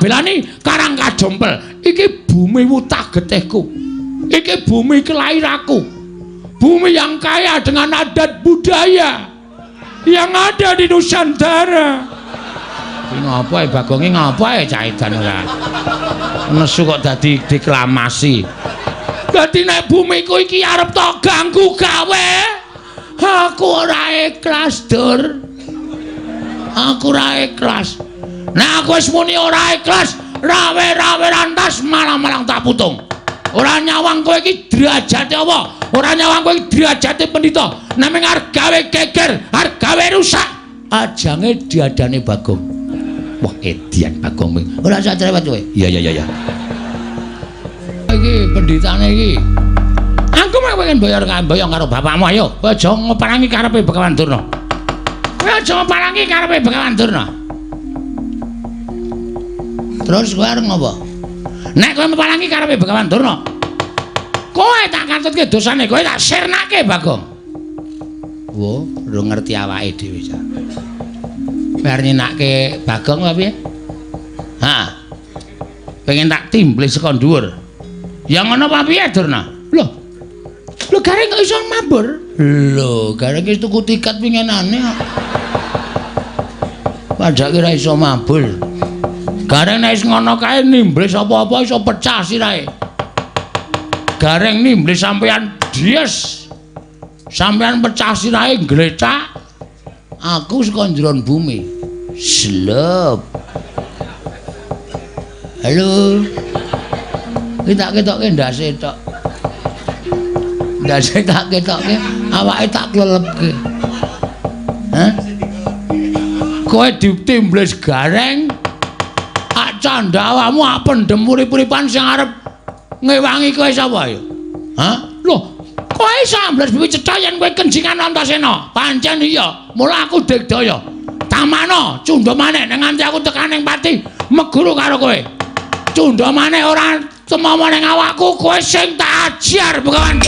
Belani Karang Kajompel. Iki bumi wutah getihku. Iki bumi kelahiranku. Bumi yang kaya dengan adat budaya yang ada di Nusantara. Iki ngapa e Bagonge ngapa e cah edan ora? Nesu kok dadi deklamasi. Dadi nek bumiku iki arep tok ganggu gawe, aku ora ikhlas, Dur. Aku ora ikhlas. Nek aku wis muni ora ikhlas, rawe-rawe rantas malang-malang tak putung. Ora nyawang kowe iki derajate apa? Ora nyawang kowe iki derajate pendhita. Namung arep gawe geger, arep gawe rusak. Ajange diadane Bagong. Wah, edian Bagong. Ora usah cerewet kowe. Iya iya iya. Iki pendhitane iki. Aku mah pengen bayar boyong karo bapakmu ayo. Kowe aja ngeparangi karepe Begawan Durna. Kowe aja ngeparangi karepe Begawan Durna. Terus kowe arep ngopo? Nek kowe meparangi karepe Begawan Durna, kowe tak katutke dosane, kowe tak sirnake Bagong. Wo, ora ngerti awake dhewe cah. Kowe arep nyenake Bagong apa piye? Ha. Pengen tak timblis saka dhuwur. Ya ngono apa piye Durna? Lho. Lho gareng kok iso mabur? Lho, gareng wis tuku tiket winginane kok. Padahal ora iso mabur. Gareng nek wis ngono kae nimblis apa-apa iso pecah sirahe. Gareng nimblis sampean dies. Sampean pecah sirahe glecak. Aku saka njeron bumi. Slep. Halo. Iki tak ketokke ndase tok. Ndase tak ketokke, awake tak klelepke. Hah? Kowe ditimblis gareng. Ak candha awakmu ak pendem urip-uripan sing arep ngewangi kowe sapa ya? Hah? Lho, kowe iso ambles bumi cetha yen kowe kenjingan Antasena. Pancen iya, mula aku digdaya. Tamana cundha maneh nek nganti aku tekan ning pati meguru karo kowe. Cundha maneh ora tumomo ning awakku, kowe sing tak ajar Begawan.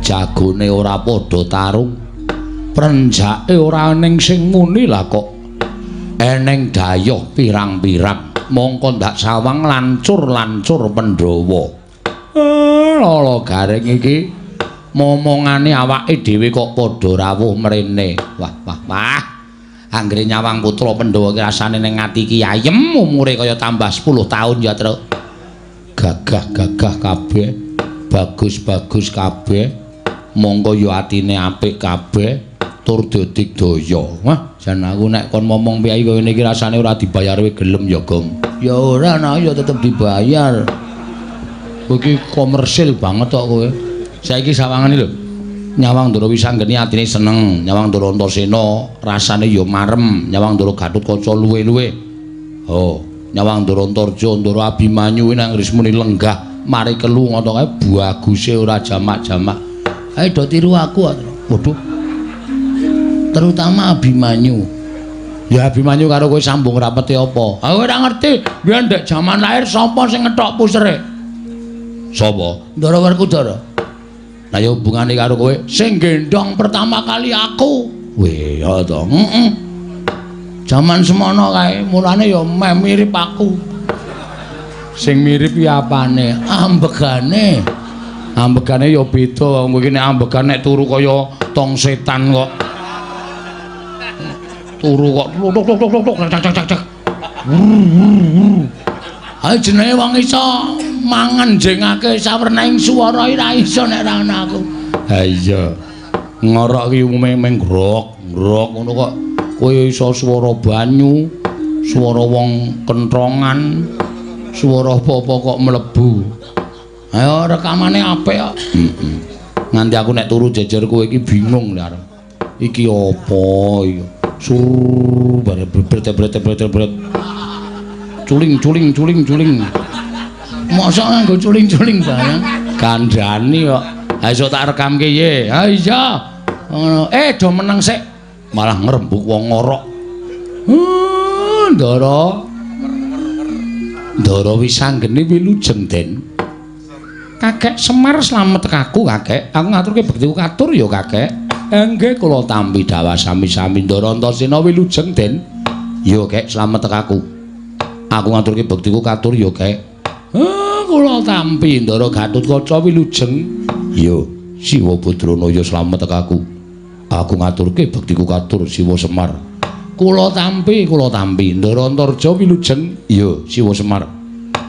Jagone ora padha tarung, prenjake ora eneng sing muni lah kok eneng dayoh pirang-pirang mongko ndak sawang lancur-lancur Pandhawa. Lala gareng iki momongane awake dhewe kok padha rawuh mrene. Wah wah wah, anggere nyawang putra Pandhawa ki rasane ning ati ki ayem, umure kaya tambah 10 taun ya, Truk. Gagah-gagah kabeh, bagus-bagus kabeh, mongko ya atine apik kabeh tur digdaya. Wah, jan aku nek kon momong piyai kaya ngene iki rasane ora dibayar kowe gelem ya, Gong. Ya ora, nah ya tetep dibayar. Kowe iki komersil banget kok kowe. Saiki sawangane lho. Nyawang Ndara Wisanggeni atine seneng, nyawang Ndara Antasena rasane ya marem, nyawang Ndara Gatotkaca luwe-luwe. Oh, nyawang Ndara Antarja, Ndara Abimanyu nang rismuni lenggah mari kelu ngono kae baguse ora jamak-jamak. Ayo do tiru aku. Waduh. Terutama Abimanyu. Ya Abimanyu karo kowe sambung rapete apa? Aku ora ngerti. Biyen ndek jaman lahir sapa sing ngethok pusere? Sapa? Ndara Werkudara. Lah ya hubungane karo kowe sing gendhong pertama kali aku. Weh, ya to. Heeh. Jaman semono kae, mulane ya meh mirip aku. Sing mirip ya apane? Ambegane. Ambegane ya beda, wong kowe iki nek ambegan nek turu kaya tong setan kok. Turu kok tuk tuk tuk tuk cak cak cak cak. Ha jenenge wong iso mangan jengake sawernaing swara ora iso nek ora ana aku. Ha iya. Ngorok ki umume meng grok, grok ngono kok kowe iso swara banyu, swara wong kentrongan, swara apa-apa kok mlebu. Ayo rekamane apik kok. Heeh. Nganti aku nek turu jejer kowe iki bingung lho arep. Iki apa iki? Sur bare bret-bret-bret-bret. Culing culing culing culing. Mosok nganggo culing-culing barang. Kandhani kok. Ha iso tak rekamke ye. Ha iya. Ngono. Do meneng sik. Malah ngrembug wong ngorok. Ndara. Ndara Wisanggeni wilujeng, Den. Kakek Semar slamet aku, Kakek. Aku ngaturke bektiku katur ya, Kakek. Nggih, kula tampi dawah sami-sami Ndara Antasena wilujeng, Den. Ya, Kek, slamet aku. Aku ngaturke bektiku katur ya, Kek. Kula tampi Ndara Gatotkaca wilujeng. Ya, Siwa Badranaya slamet aku. Aku ngaturke bektiku katur Siwa Semar. Kula tampi, kula tampi Ndara Antarja wilujeng. Ya, Siwa Semar.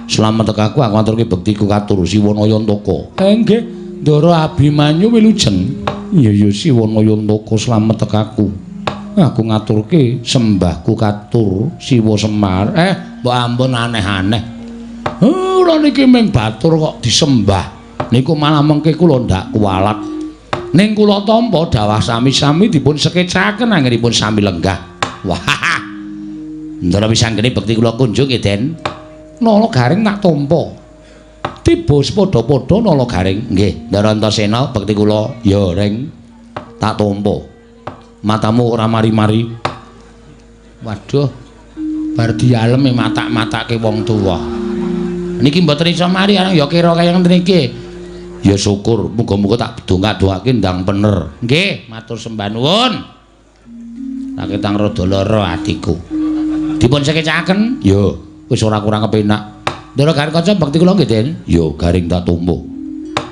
Slamet aku, aku ngaturke bektiku katur Siwa Nayantaka. Nggih, Ndara Abimanyu wilujeng. Ya ya Siwa Nayantaka slamet aku. Aku ngaturke sembahku katur Siwa Semar. Mbok ampun aneh-aneh. Kula niki ming batur kok disembah. Niku malah mengke kula ndak kuwalat. Ning kula tampa dawah sami-sami dipun sekecaken anggenipun sami lenggah. Wah. Ndara Wisanggeni bekti kula kunjung nggih, Den. Nala Garing tak tampa. Tiba padha-padha Nala Garing. Nggih, Ndara Antasena bekti kula ya Ring tak tampa. Matamu ora mari-mari. Waduh. Bar dialem matak-matake wong tuwa. Niki mboten iso mari arang ya kira kaya ngene iki. Ya syukur, muga-muga tak dongak-dongake ndang bener. Nggih, matur sembah nuwun. Raketang rada lara atiku. Dipun sekecaken? Ya, wis ora kurang kepenak. Ndara Garing Kaca bekti kula nggih, Den. Ya, Garing tak tampa.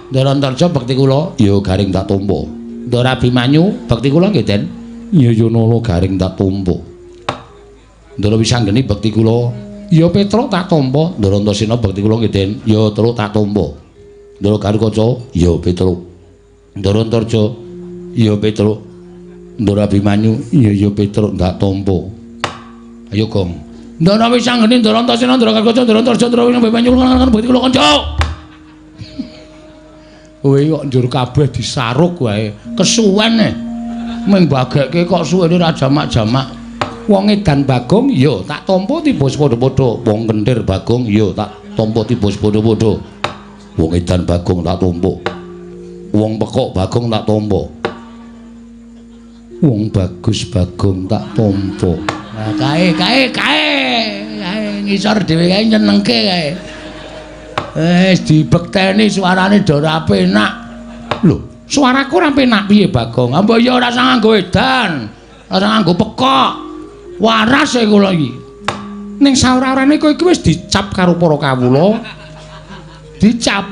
Ndara Antarja bekti kula? Ya, Garing tak tampa. Ndara Abimanyu bekti kula nggih, Den. Ya ya Nala Garing tak tampa. Ndara Wisanggeni bekti kula? Ya Petruk tak tampa. Ndara Antasena bekti kula nggih, Den. Ya Truk tak tampa. Ndara Garing Kaca? Ya Petruk. Ndara Antarja? Ya Petruk. Ndara Abimanyu? Ya ya Petruk tak tampa. Ayo Gong. Ndara Wisanggeni, Ndara Antasena, Ndara Garing Kaca, Ndara Antarja, Ndara Abimanyu bekti kula kanca. Kowe kok njur kabeh disaruk wae. Kesuwen e. Ming bagekke kok suwene ra jamak-jamak. Wong edan Bagong ya tak tampa tiba padha-padha. Wong kentir Bagong ya tak tampa tiba padha-padha. Wong edan Bagong tak tampa. Wong pekok Bagong tak tampa. Wong bagus Bagong tak tampa. Nah, kae kae kae kae ngisor dhewe kae nyenengke kae. Wis dibekteni suarane do ora penak. Lho, suaraku ora penak piye Bagong? Mbok ya ora usah nganggo edan, ora usah nganggo pekok. Waras e kula iki. Ning saora-orane kowe iki wis dicap karo para kawula. Dicap.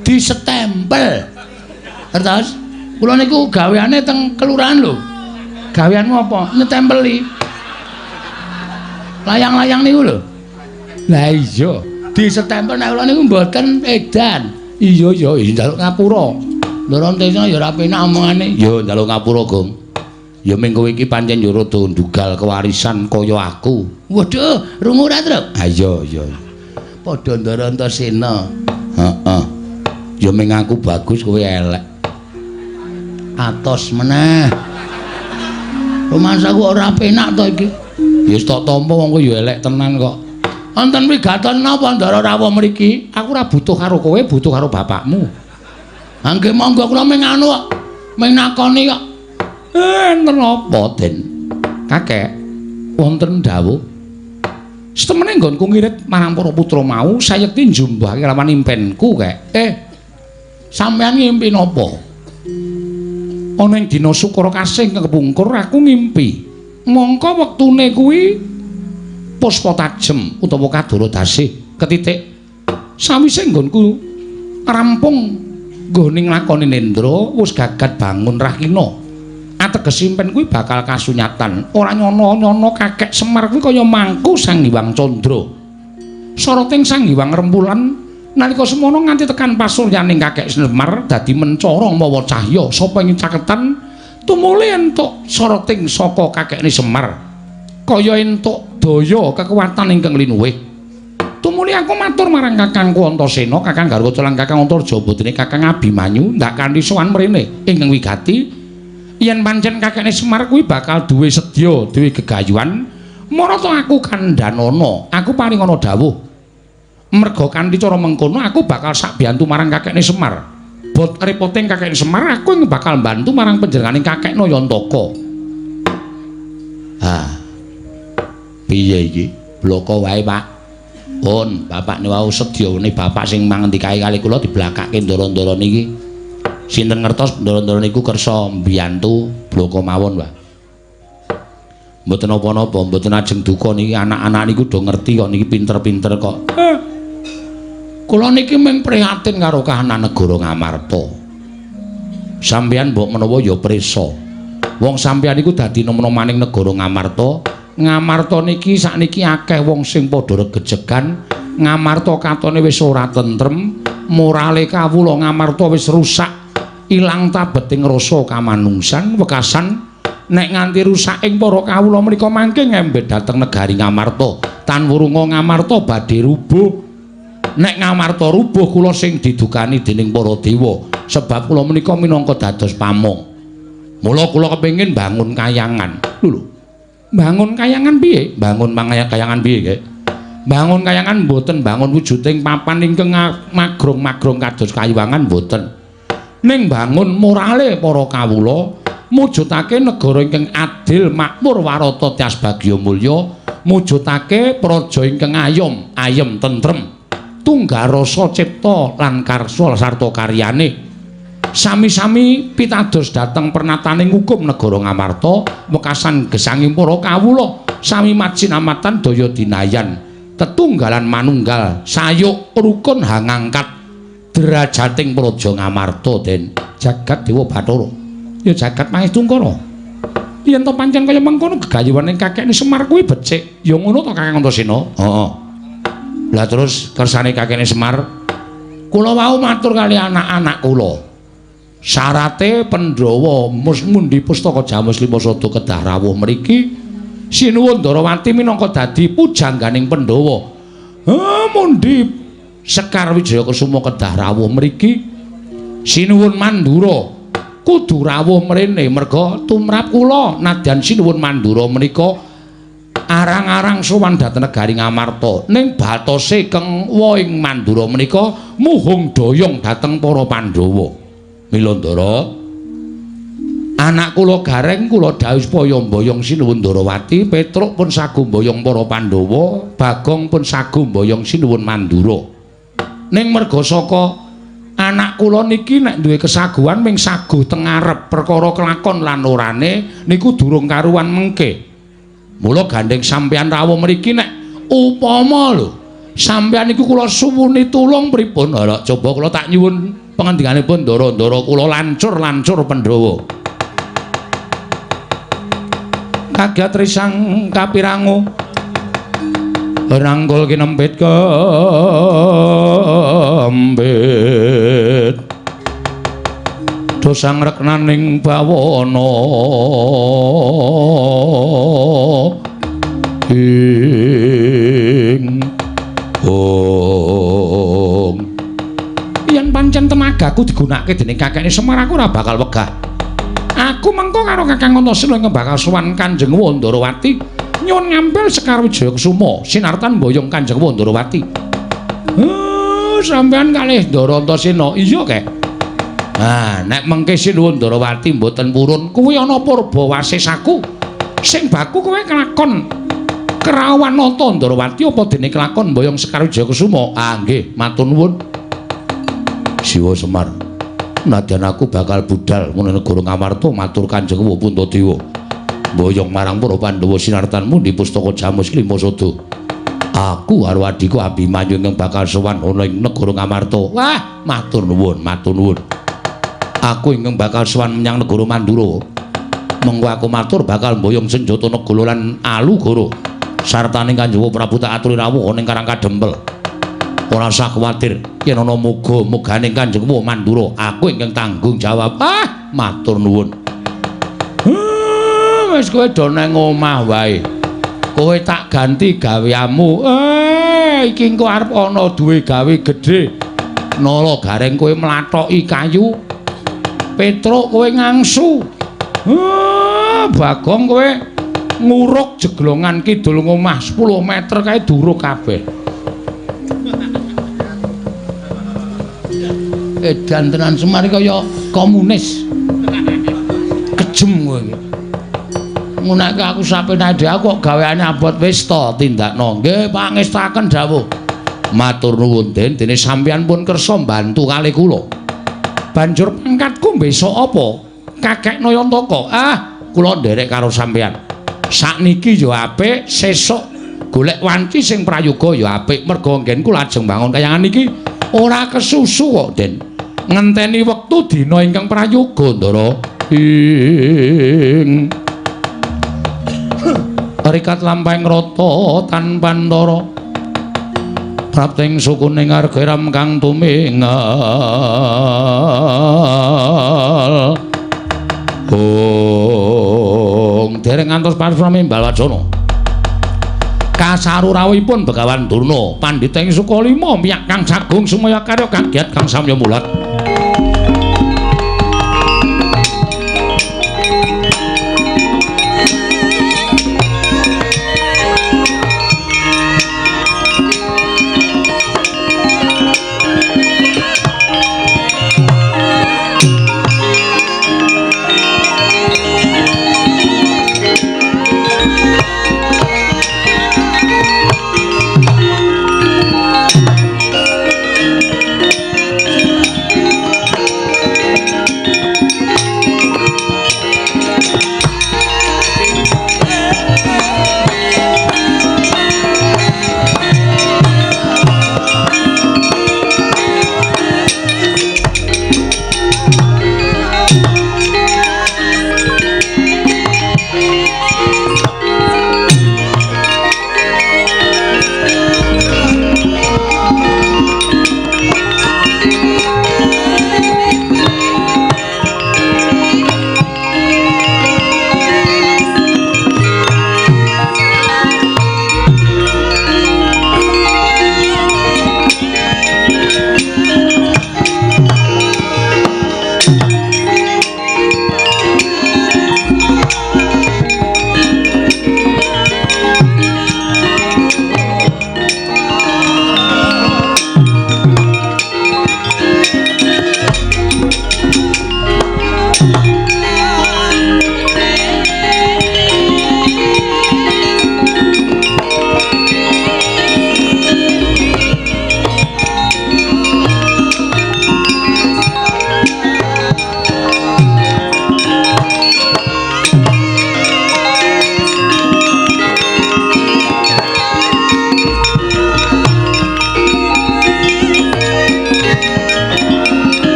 Disetempel. Terus kula niku gaweane teng kelurahan lho. Gaweanmu apa? Nyetempeli. Layang-layang niku lho. Lah iya, disetempel nek kula niku mboten edan. Iya ya, njaluk ngapura. Ndara Antasena ya ora penak omongane. Ya njaluk ngapura, Gong. Ya ming kowe iki pancen ya rada ndugal kewarisan kaya aku. Waduh, rungu ora, Truk? Ha iya iya. Padha Ndara Antasena. Heeh. Ya ming aku bagus kowe elek. Atos meneh. Rumangsaku ora penak to iki. Ya wis tak tampa wong kowe ya elek tenan kok. Wonten wigaton napa Ndara rawuh mriki? Aku ora butuh karo kowe, butuh karo bapakmu. Ha nggih monggo kula ming anu kok. Ming nakoni kok. Enten apa, Den? Kakek, wonten dawuh. Setemene nggonku ngirit marang para putra mau, sayekti njumbahake lawan impenku, Kek. Sampeyan ngimpi napa? Ana ing dina Sukara Kasih kepungkur aku ngimpi. Mongko wektune kuwi puspa tajem utawa kadara dasih ketitik. Sawise nggonku rampung nggone nglakoni nendra wis gagat bangun rahina. Ateges impen kuwi bakal kasunyatan. Ora nyono-nyono kakek Semar kuwi kaya mangku Sang Hyang Candra. Soroting Sang Hyang Rembulan nalika semono nganti tekan pasuryaning kakek Semar dadi mencara mawa cahya sapa ing caketan tumuli entuk soroting saka kakekne Semar. Kaya entuk daya kekuatan ingkang linuwih. Tumuli aku matur marang kakangku Antasena, Kakang Garwa lan Kakang Antarja putrine Kakang Abimanyu ndak kanthi sowan mrene ingkang wigati. Yen pancen kakekne Semar kuwi bakal duwe sedya, duwe gegayuhan, marata aku kandhanana, aku paringana dawuh. Merga kanthi cara mengkono aku bakal sakbiyantu marang kakekne Semar. Bot repoting kakekne Semar aku ing bakal mbantu marang panjenengane kakekna Yantaka. Ah. Piye iki? Bloko wae, Pak. Pun, bapak niku wau sedyane bapak sing mangendikae kali kula diblakake ndara-ndara niki. Sinten ngertos ndara-ndara niku kersa mbiyantu bloko mawon, Pak. Mboten napa-napa, mboten ajeng duka niki anak-anak niku do ngerti kok niki pinter-pinter kok. Kula niki mung prihatin karo kahanan negara Ngamarta. Sampeyan mbok menawa ya prisa. Wong sampeyan niku dadi nom-nomaning negara Ngamarta. Ngamarta niki sakniki akeh wong sing padha regejegan. Ngamarta katone wis ora tentrem, morale kawula Ngamarta wis rusak, ilang tabeting rasa kamanungsan, wekasan nek nganti rusak ing para kawula menika mangke ngembet dhateng negari Ngamarta. Tan wurunga Ngamarta badhe rubuh. Nek Ngamarta rubuh kula sing didukani dening para dewa, sebab kula menika minangka dados pamong. Mula kula kepengin bangun kayangan. Lho. Bangun kayangan piye? Bangun kayangan piye, Gek? Bangun kayangan mboten bangun wujuding papan ingkang magrong-magrong kados kayuwangan mboten. Ning bangun morale para kawula, mujudake negara ingkang adil, makmur, warata, tias bagya mulya, mujudake praja ingkang ayom, ayem tentrem, tunggal rasa cipta lan karsa sarta karyane. Sami-sami pitados dhateng pernataning hukum negara Ngamarta, wekasan gesanging para kawula, sami majinamatan daya dinayan, tetunggalan manunggal, sayuk rukun hangangkat derajating praja Ngamarta den jagat Dewa Bathara. Ya jagat Mahestungkara. Yen to pancen kaya mengkono gegayuhane kakekne Semar kuwi becik, ya ngono to Kakang Antasena? Heeh. Lah terus kersane kakekne Semar, kula wau matur kali anak-anak kula. Syarate Pandhawa mundi pustaka Jamus Lima Sada kedah rawuh mriki. Sinuwun Ndarawati minangka dadi pujangganing Pandhawa. Mundi Sekar Wijaya Kusuma kedah rawuh mriki. Sinuwun Mandura kudu rawuh mrene merga tumrap kula nadyan Sinuwun Mandura menika arang-arang sowan dhateng negari Ngamarta. Ning batose keng ing Mandura menika muhung doyong dhateng para Pandhawa. Mila Ndara, anak kula Gareng kula dawuh supaya mboyong Sinuwun Ndarawati, Petruk pun sagu mboyong para Pandhawa, Bagong pun sagu mboyong Sinuwun Mandura. Ning merga saka anak kula niki nek duwe kesaguhan ming saguh teng ngarep, perkara kelakon lan orane niku durung karuan mengke. Mula gandeng sampeyan rawuh mriki nek upama lho, sampeyan niku kula suwuni tulung pripun? Lha coba kula tak nyuwun pangandikanipun ndara-ndara kula lancur-lancur Pandhawa. Kagiat risang kapirangu rangkul kinempit kembit dosang reknaning bawana ing ong. Yen pancen tenagaku digunakake dening kakekne Semar aku ora bakal wegah. Aku mengko karo Kakang Antasena ingkang bakal sowan Kanjeng Wandarawati nyuwun ngambil Sekar Wijaya Kusuma sinartan mboyong Kanjeng Wandarawati. Sampeyan kalih Ndara Antasena. Iya, Kek. Ah, nek mengke Sinuwun Ndarawati mboten purun, kuwi ana purba wasesaku. Sing baku kowe kelakon kerawan nata Ndarawati apa dene kelakon mboyong Sekar Wijaya Kusuma? Ah, nggih, matur nuwun. Siwa Semar. Nadyan aku bakal budal menuju negara Ngamarta matur Kanjeng Wa Puntadewa. Mboyong marang para Pandhawa sinartan mundi pustaka Jamus Lima Sada. Aku karo adhiku Abimanyu ingkang bakal sowan ana ing negara Ngamarta. Wah, matur nuwun, matur nuwun. Aku ingkang bakal sowan menyang negara Mandura. Mengko aku matur bakal mboyong senjata negala lan alugara. Sartane Kanjeng Prabu tak aturi rawuh ana ing Karang Kadempel. Ora usah kuwatir yen ana muga-mugane Kanjeng Mandura, aku ingkang tanggung jawab. Ah, matur nuwun. Wis kowe do nang omah wae. Kowe tak ganti gaweanmu. Iki engko arep ana duwe gawe gedhe. Nala Gareng kowe mlathoki kayu. Petruk kowe ngangsu. Bagong kowe nguruk jeglongan kidul ngomah 10 meter kae duruk kabeh. Edan tenan Semar kaya komunis. Kejem kowe iki. Ngunake aku sapenake dhewe aku kok gaweane abot wis to tindakno. Nggih pangestaken dawuh. Matur nuwun Den, dene sampeyan pun kersa mbantu kalih kula. Banjur pangkatku besok apa? Kakek Nayantaka. Ah, kula nderek karo sampeyan. Sakniki ya apik, sesuk golek wanci sing prayoga ya apik. Merga nggenku lajeng bangun kayangan iki ora kesusu kok, Den. Ngenteni wektu dina ingkang prayoga, Ndara. Ing rikat lampahing rata tanpa antara prapting sukuning arga kang tumingal. Ong dereng ngantos parasrami Balwacana. Kasaru rawuhipun Begawan Durna, pandhita ing Sukalima, miyak kang sagung sumaya karya kagiat kang samya mulat.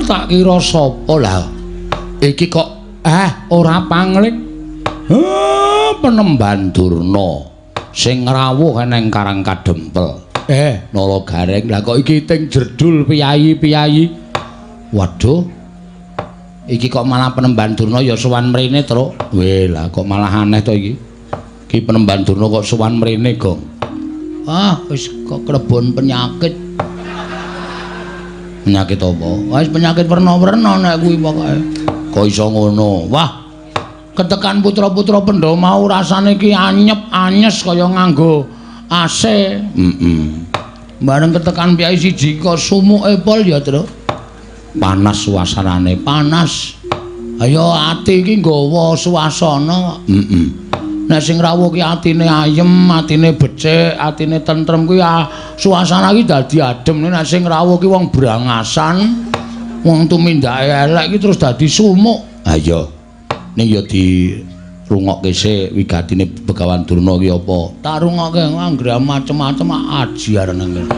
Tak kira sapa lah iki kok ora pangling. Penemban Durna sing ngrawuh nang Karang Kadempel. Nala Gareng lah kok iki ting jerdul piyayi-piyayi. Waduh, iki kok malah Penemban Durna ya sowan mrene, Truk. Weh lah kok malah aneh to iki. Iki Penemban Durna kok sowan mrene, Gong. Ah, wis kok klebon penyakit. Penyakit apa? Wis penyakit werna-werna nek kuwi pokoke. Kok iso ngono? Wah, ketekan putra-putra Pandhawa mau rasane iki anyep-anyes kaya nganggo AC. Heeh. Bareng ketekan piyai siji kok sumuke pol ya, Truk. Panas suasanane, panas. Ayo ati iki nggawa suasana. Heeh. Nek sing rawuh ki atine ayem, atine becik, atine tentrem kuwi suasana iki dadi adem. Nek sing rawuh ki wong brangasan, wong tumindake elek iki terus dadi sumuk. Ha iya. Ning ya dirungokke sik wigatine Begawan Durna ki apa? Tak rungokke anggere macem-macem ajiar nang kene.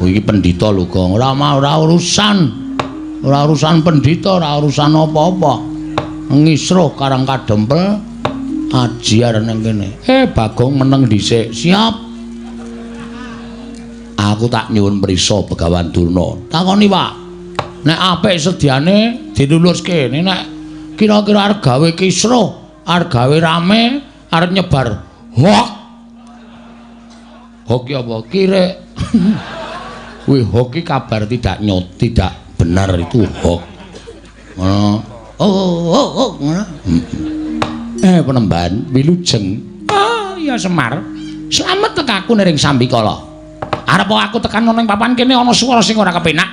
Oh iki pendhita lho, Gong. Ora ora urusan. Ora urusan pendhita, ora urusan apa-apa. Ngisruh Karang Kadempel ajiar nang kene. Bagong meneng dhisik. Siap. Aku tak nyuwun prisa Begawan Durna. Takoni, Pak. Nek apik sediane diluluske. Nek kira-kira arep gawe kisruh, arep gawe rame, arep nyebar hoak. Hoak ki apa? Kirek. Kuwi hoak ki kabar tidak nyot, tidak benar itu hoak. Ngono. Oh, ngono. Penemban wilujeng. Oh, iya Semar. Slamet tekaku niring sambikala. Arep aku tekan ana ing papan kene ana swara sing ora kepenak.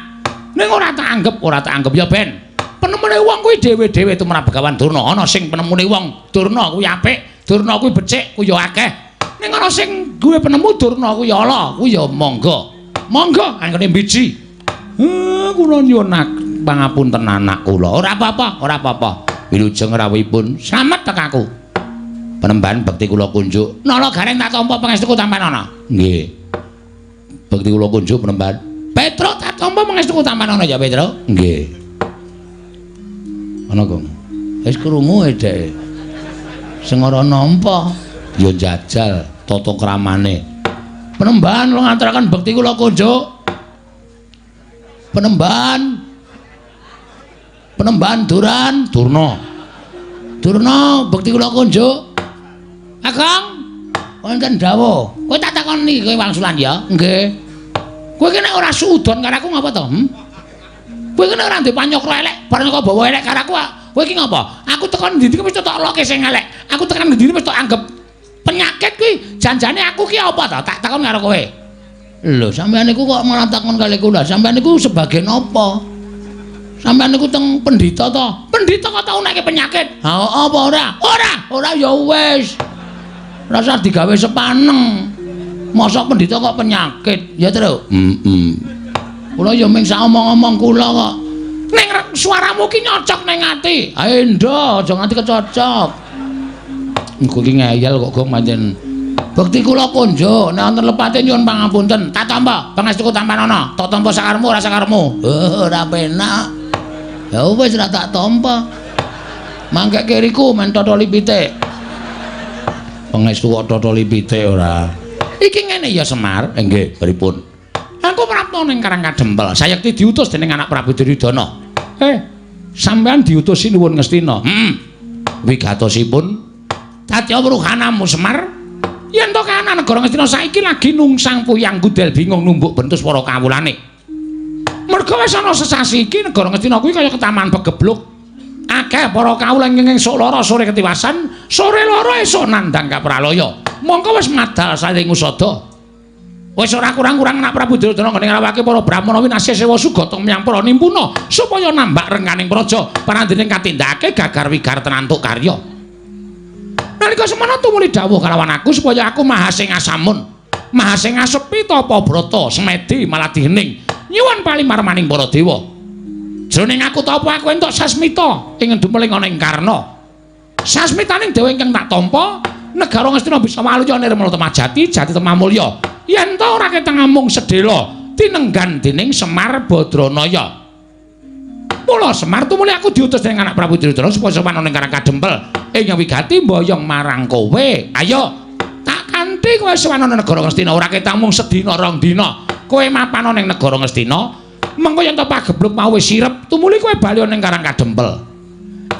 Ning ora tak anggep, ora tak anggep ya ben. Penemune wong kuwi dhewe-dhewe tumrap Begawan Durna. Ana sing penemune wong Durna kuwi apik, Durna kuwi becik, kuwi ya akeh. Ning ana sing duwe penemu Durna kuwi ala, kuwi ya monggo. Monggo anggone mbiji. Kula nyuwun pangapunten anak kula. Ora apa-apa, ora apa-apa. Wilujeng rawuhipun. Slamet tekaku. Penemban bekti kula kunjuk. Nala gareng tak tampa pangestuku tampanana. Nggih. Bekti kula kunjuk penemban. Petruk tak tampa pangestuku tampanana ya, Petruk. Nggih. Ana kok. Wis krungu e dheke. Sing ora nampa ya jajal tata kramane. Penemban kula ngaturaken bekti kula kunjuk. Penemban. Penemban Duran, Durna. Durna bekti kula kunjuk. Kakang, wonten dawuh. Kowe tak takoni kowe wangsulan ya? Nggih. Kowe ki nek ora suudon karo aku ngapa to? Kowe ki nek ora ndek panyokra elek, bareng kok bawa elek karo aku, kowe ki ngapa? Aku tekan ndi-ndi wis tok loke sing elek. Aku tekan ndi-ndi wis tok anggep penyakit kuwi. Janjane aku ki apa to? Tak takon karo kowe. Lho, sampeyan niku kok malah takon kali kula. Sampeyan niku sebagai napa? Sampeyan niku teng pendhita to? Pendhita kok tau nekke penyakit? Ha apa ora? Ora, ora ya wis. Rasa digawe sepaneng. Mosok pendhita kok penyakit, ya Truk? Heeh. Kula ya ming sak omong-omong kula kok. Ning suaramu ki nyocok ning ati. Ha endo, aja nganti kecocok. Engko ki ngeyel kok gong pancen. Bekti kula konjuk, nek wonten lepate nyuwun pangapunten. Tak tampa pangestuku tampanana. Tak tampa sakarepmu ora sakarepmu. Oh, ora penak. Ya wis ora tak tampa. Mangke kiriku men totoli pitik. Pangestu kok totoli pitik ora. Iki ngene ya Semar. Nggih, pripun? Aku prapta ning Karang Kadempel. Sayekti diutus dening anak Prabu Duryudana. Sampeyan diutus sinuwun Ngastina. Heeh. Wigatosipun dadi wuruhanamu Semar. Yen to kahanan negara Ngastina saiki lagi nungsang puyang gudel bingung numbuk bentus para kawulane. Merga wis ana sesasi iki negara Ngastina kuwi kaya ketaman pegebluk. Akeh para kawula ingkang esuk lara sore ketiwasan, sore lara esuk nandhang kapralaya. Mongko wis madal saling usada. Wis ora kurang-kurang anak Prabu Duryudana nggone ngrawake para brahmana winasya sewa sugata menyang para nimpuna supaya nambak rengganing praja parandene katindakake gagar wigar tenantuk karya. Nalika semana tumuli dawuh kalawan aku supaya aku mahasingasamun, mahasingasepi tapa brata semedi maladih hening nyuwun palimarmaning para dewa. Jroning aku tapa aku entuk sasmita ing dumeling ana ing Karna. Sasmitaning dewa ingkang tak tampa, negara Ngastina bisa waluya nirmala temajati jati temamulya. Yen ta ora ketang amung sedhela tinenggan dening Semar Badranaya. Mula Semar tumuli aku diutus dening anak Prabu Duryudana supaya sowan ana ing Karang Kadempel ing wigati mboyong marang kowe. Ayo tak kanthi kowe sowan ana negara Ngastina ora ketang mung sedina rong dina. Kowe mapan ana ing negara Ngastina, mengko yen to pagebluk mau wis sirep, tumuli kowe bali ana ing Karang Kadempel.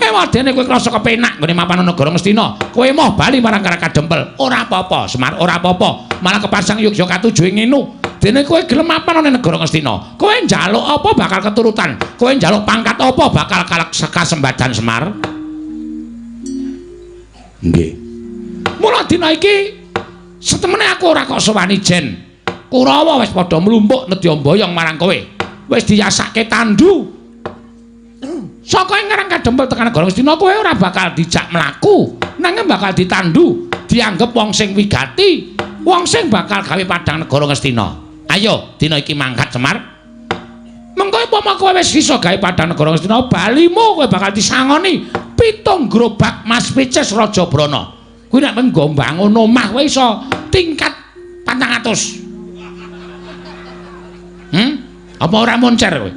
Ewadene kowe krasa kepenak nggone mapan ana negara Ngastina, kowe moh bali marang Karang Kadempel. Ora apa-apa, Semar, ora apa-apa. Malah kepasang yogya katuju ing ngenu. Dene kowe gelem mapan ana negara Ngastina. Kowe njaluk apa bakal keturutan. Kowe njaluk pangkat apa bakal kasembadan Semar. Nggih. Mula dina iki setemene aku ora kok sowani jen. Kurawa wis padha mlumpuk nedya mboyong marang kowe. Wis diyasake tandu. Saka ing Karang Kadempel tekan negara Ngastina kowe ora bakal dijak mlaku, nanging bakal ditandu, dianggep wong sing wigati, wong sing bakal gawe padhang negara Ngastina. Ayo dina iki mangkat Semar. Mengko upama kowe wis iso gawe padhang negara Ngastina, balimu kowe bakal disangoni 7 gerobak Mas Picis Raja Brana. Kuwi nek nggo mbangun omah kowe iso tingkat 400. Apa ora moncer kowe?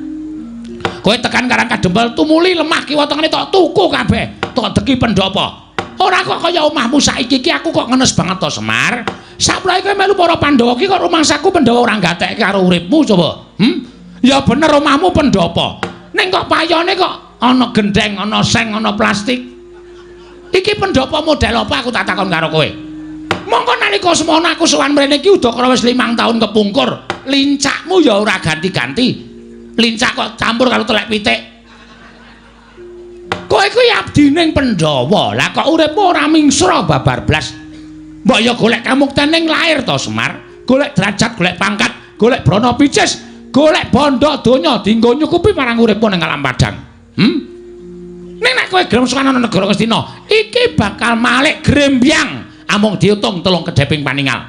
Kowe tekan Karang Kadempel tumuli lemah kiwa tengene tok tuku kabeh, tok deki pendhapa. Ora kok kaya omahmu saiki iki aku kok ngenes banget to Semar. Saplae kowe melu para Pandhawa iki kok rumangsaku Pandhawa ora gatekke karo uripmu coba. Ya bener omahmu pendhapa. Ning kok payone kok ana gendeng, ana seng, ana plastik. Iki pendhapa model apa aku tak takon karo kowe. Mongko nalika semono aku sowan mrene iki udakara wis 5 tahun kepungkur. Lincakmu ya ora ganti-ganti. Lincak kok campur karo telek pitik. Kowe kuwi abdining Pandhawa. Lah kok uripmu ora mingsra babar blas. Mbok ya golek kamukten ning lair to Semar. Golek derajat, golek pangkat, golek brana picis, golek bondo donya dienggo nyukupi marang uripmu ning alam padang. Ning nek kowe gelem sowan ana negara Ngastina, iki bakal malik grembyang amung diutung 3 kedheping paningal.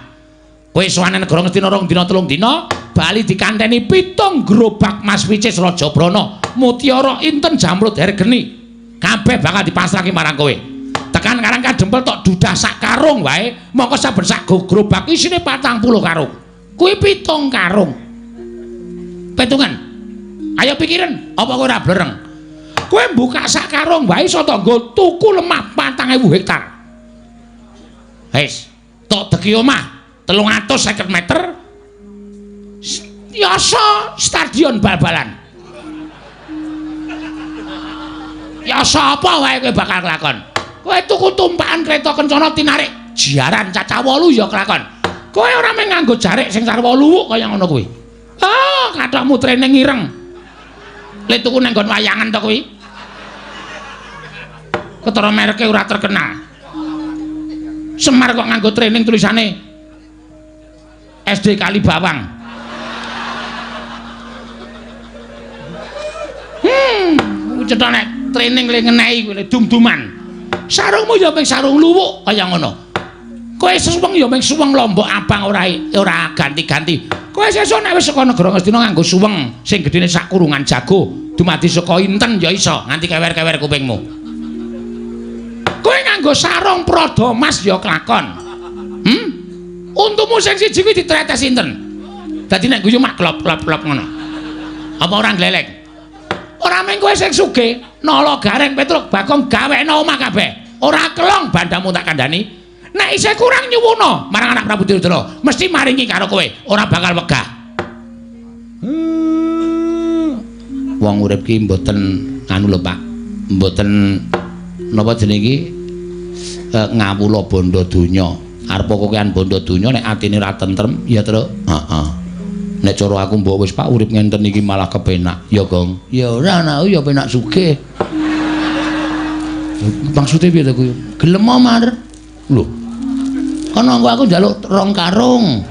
Kowe sowan negara Ngastina 2 dina 3 dina, bali dikanteni 7 gerobak Mas Picis Raja Brana, mutiara inten jamrud hergeni. Kabeh bakal dipasrahke marang kowe. Tekan Karang Kadempel tok dudah sak karung wae, mongko saben sak gerobak isine 40 karung. Kuwi 7 karung. Petungan. Ayo pikiran, apa kowe ora blereng? Kowe mbuka sak karung wae iso tok nggo tuku lemah 4.000 hektar. Wis, tok deki omah 350 meter. Yasa stadion bal-balan. Yasa apa wae kowe bakal kelakon? Kowe tuku tumpakan kereta kencana tinarik jaran cacah 8 ya kelakon. Kowe ora mung nganggo jarik sing sarwa luwuk kaya ngono kuwi. Ah, kathokmu training ireng. Le tuku nang nggon wayangan to kuwi. Ketara mereke ora terkenal. Semar kok nganggo training tulisane SD Kalibawang. Cetha nek training le ngenehi kuwi dum-duman. Sarungmu ya mung sarung luwuk kaya ngono. Kowe suweng ya mung suweng lombok abang ora ganti-ganti. Kowe sesuk nek wis saka negara Ngastina nganggo suweng sing gedene sak kurungan jago, dumadi saka inten ya iso nganti kewer-kewer kupingmu. Kowe nganggo sarung prada mas ya kelakon. Untumu sing siji kuwi ditretes inten. Dadi nek guyu mak klop-klop-klop ngono. Apa ora gleleng? Ora mung kowe sing sugih, Nala Gareng Petruk Bagong gawekno omah kabeh. Ora kelong bandamu tak kandhani. Nek isih kurang nyuwuna marang anak Prabu Duryudana, mesti maringi karo kowe, ora bakal wegah. Wong urip ki mboten anu lho Pak. Mboten napa jenenge iki ngawula bondo donya. Arep kokean bondo donya nek atine ora tentrem, ya Truk. Heeh. Nek cara aku mbok wis Pak urip ngenten iki malah kepenak. Ya Gong. Ya ora anakku ya penak sugih. Maksude piye to kuwi? Gelem Mar. Lho. Kono engko aku njaluk 2 karung.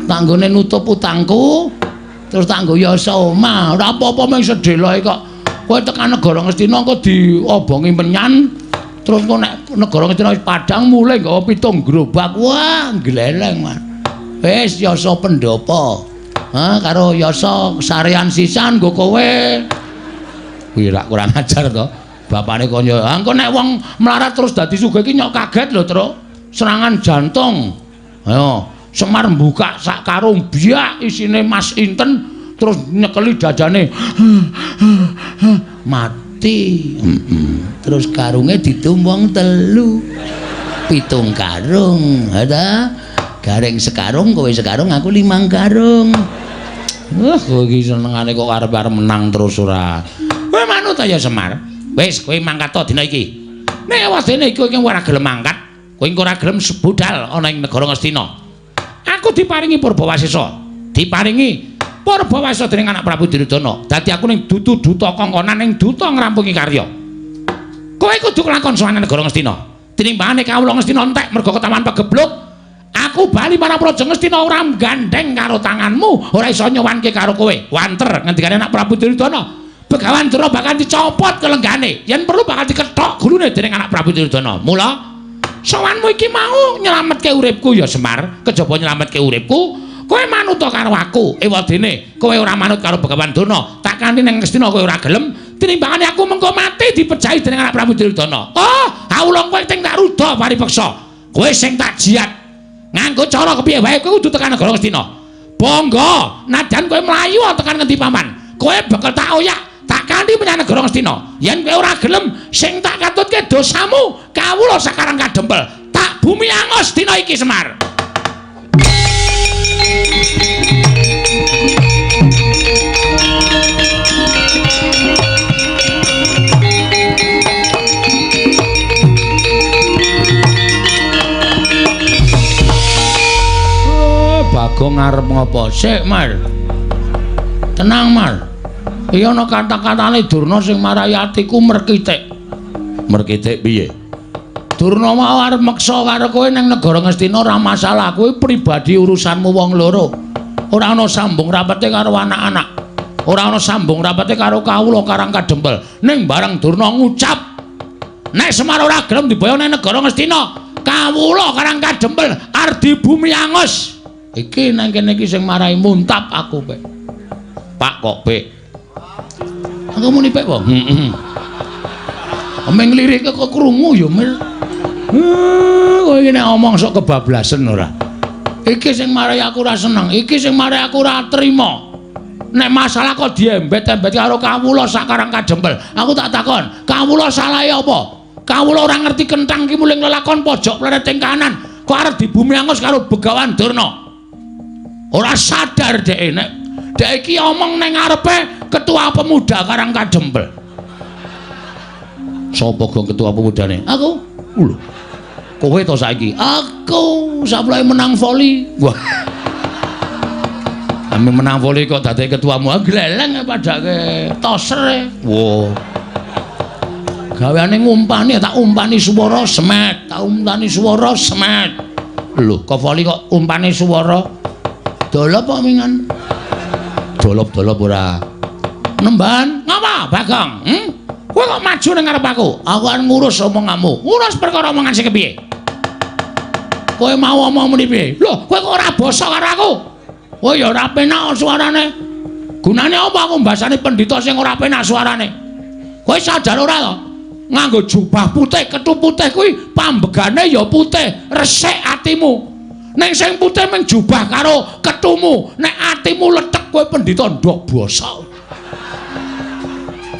Tanggone nutup utangku, terus tanggo yasa omah. Ora apa-apa mung sedheloe kok. Kowe tekan negara Ngastina engko diobongi menyan, terus engko nek negara Ngastina wis padhang mulih nggawa 7 gerobak. Wah, gleleng, Mas. Wis yasa pendhapa. Ha karo yasa sarean sisan nggo kowe. Kuwi rak kurang ajar to. Bapane kaya, "Ah engko nek wong melarat terus dadi sugih iki nyok kaget lho, Truk. Serangan jantung." Ayo, Semar mbuka sak karung biak isine Mas Inten terus nyekeli dadane. Mati. Terus karunge ditumbang 3. 7 karung. Ha ta? Gareng sekarung, kowe sekarung, aku 5 karung. Wah, kowe iki senengane kok arep-arep menang terus ora. Kowe manut ya Semar. Wis, kowe mangkat to dina iki. Nek wadene iki kowe ora gelem mangkat, kowe engko ora gelem budal ana ing negara Ngastina. Aku diparingi Purbawasesa. Diparingi purbawasa dening anak Prabu Duryudana. Dadi aku ning dudu duta kongkonan ning duta ngrampungi karya. Kowe kudu kelakon sowan negara Ngastina. Tinimbangane kawula Ngastina entek merga ketawan pegebluk, aku bali marang Praja Ngastina ora gandeng karo tanganmu, ora iso nyowanke karo kowe. Wanter ngendikane anak Prabu Duryudana. Begawan Durna bakal dicopot kelenggane, yen perlu bakal dikethok gulune dening anak Prabu Duryudana. Mula sowanmu iki mau nyelametke uripku ya Semar, kejaba nyelametke uripku, kowe manut karo aku. Ewadene kowe ora manut karo Begawan Durna, tak kanthi ning Ngastina kowe ora gelem, tinimbangane aku mengko mati dipejahi dening anak Prabu Duryudana. Oh, awula kowe sing tak ruda paripeksa. Kowe sing tak jiat. Nganggo cara kepiye wae kowe kudu tekan negara Ngastina. Bangga, nadyan kowe mlayu tekan ngendi paman, kowe bakal tak oyak. Tak kanthi menyang negara Ngastina. Yen kowe ora gelem, sing tak katutke dosamu, kawula sakarang kadempel. Tak bumi angus dina iki Semar. Oh, Bagong arep ngopo? Sik, Mar. Tenang, Mar. Iya ana kata-katane Durna sing marai atiku merkitik. Merkitik piye? Durna mau arep meksa karo kowe ning negara Ngastina ora masalah, kowe pribadi urusanmu wong loro. Ora ana sambung rapete karo anak-anak. Ora ana sambung rapete karo kawula Karang Kadempel. Ning bareng Durna ngucap, nek Semar ora gelem diboyong ning negara Ngastina, kawula Karang Kadempel arep dibumi angus. Iki nang kene iki sing marai muntap aku, Pek. Pak kok, Pek? Aku muni pek po. Heeh. Omeng lirike kok krungu ya, Mir. Kowe iki nek omong sok kebablasen ora. Iki sing marai aku ora seneng, iki sing marai aku ora trima. Nek masalah kok diembet-embet karo kawula sakarang kadempel. Aku tak takon, kawula salahe apa? Kawula ora ngerti kenthang ki muling lelakon pojok plereting kanan, kok arep dibumi angus karo Begawan Durna. Ora sadar dhek nek dhek iki omong ning ngarepe ketua pemuda Karang Kadempel. Sapa gong ketua pemudane? Aku. Lho. Kowe to saiki? Aku saplai menang voli. Wah. Ame menang voli kok dadi ketuamu. Gleleng padake toser. Wah. Gaweane ngumpani, tak umpani swara semet, tak umpani swara semet. Lho, kok voli kok umpani swara? Dolop kok mingan. Dolop-dolop ora. Nemban, ngapa Bagong? Kowe kok maju ning ngarep aku? Aku arep ngurus omonganmu. Ngurus perkara omongan sing kepiye? Kowe mau omong muni piye? Lho, kowe kok ora basa karo aku? Kowe ya ora penak suarane. Gunane apa aku mbasani pendhita sing ora penak suarane? Kowe sadar ora to? Nganggo jubah putih, kethu putih kuwi pambegane ya putih, resik atimu. Ning sing putih mung jubah karo kethumu, nek atimu lethek kowe pendhita ndok basa.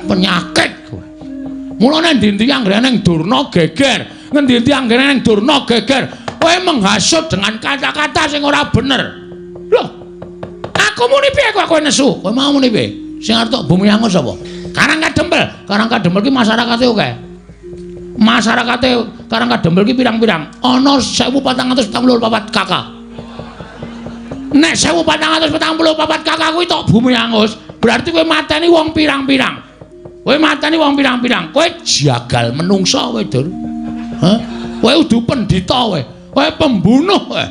Penyakit kowe. Mulane endi-endi anggere ning Durna geger, ngendi-endi anggere ning Durna geger, kowe menghasut dengan kata-kata sing ora bener. Lho, aku muni piye kok kowe nesu? Kowe mau muni piye? Sing arep tok bumi angus sapa? Karang Kadempel. Karang Kadempel ki masyarakate akeh. Masyarakate Karang Kadempel ki pirang-pirang. Ana 1444 KK. Nek 1444 KK kuwi tok bumi angus, berarti kowe mateni wong pirang-pirang. Kowe mateni wong pirang-pirang. Kowe jagal menungsa kowe, Dur. Hah? Kowe udu pendhita kowe. Kowe pembunuh kowe.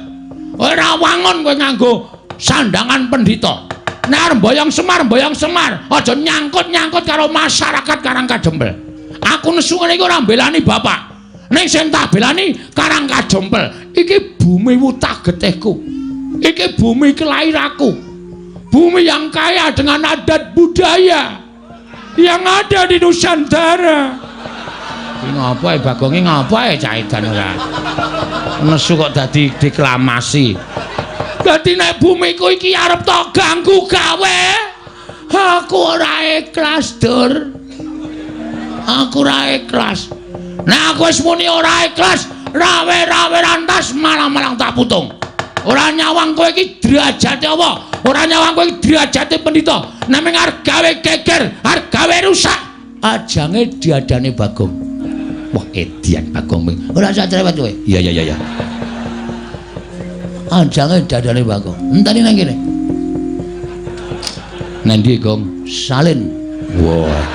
Kowe ora wangun kowe nganggo sandangan pendhita. Nek arep mboyong Semar, mboyong Semar, aja nyangkut-nyangkut karo masyarakat Karang Kadempel. Aku nesu ngene iki ora mbelani bapak. Ning sing tak belani Karang Kadempel. Iki bumi wutah getihku. Iki bumi kelahiranku. Bumi yang kaya dengan adat budaya yang ada di Nusantara. Iki ngopo e Bagonge ngopo e cah edan ora. Nesu kok dadi deklamasi. Dadi nek bumiku iki arep tok ganggu gawe, aku ora ikhlas, Dur. Aku ora ikhlas. Nek aku wis muni ora ikhlas, rawe-rawe rantas malang-malang tak putung. Ora nyawang kowe iki derajate apa? Ora nyawang kowe iki derajate pendhita. Nek mung arep gawe geger, arep gawe rusak, ajange diadane Bagong. Wah, edian Bagong. Ora usah cerewet kowe. Iya iya iya. Ajange dadane Bagong. Enteni nang kene. Nendi, Gong? Salin. Wah.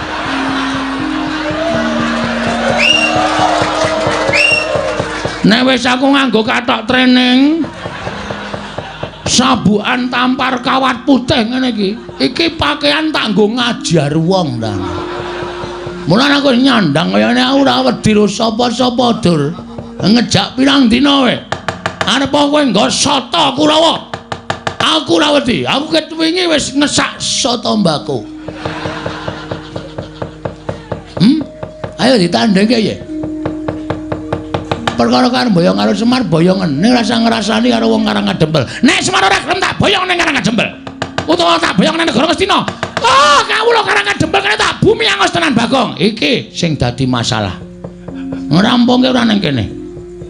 Nek wis aku nganggo kathok training, sabukan tampar kawat putih ngene iki. Iki pakaian tak nggo ngajar wong ta. Mulane aku nyandang kayane aku ora wedi ro sapa-sapa, Dur. Ngejak pirang dina we. Arep kowe nggo soto Kurawa. Aku ora wedi. Aku ket wingi wis ngesak soto mbako. Ayo ditandhengke ya. Perkara karo boyong karo Semar boyongen ning rasa ngrasani karo wong Karang Kadempel. Nek Semar ora gelem tak boyong ning Karang Kadempel. Utawa tak boyong ning negara Ngastina. Oh, kawula Karang Kadempel kene tak bumi angos tenan Bagong. Iki sing dadi masalah. Ngrampungke ora ning kene.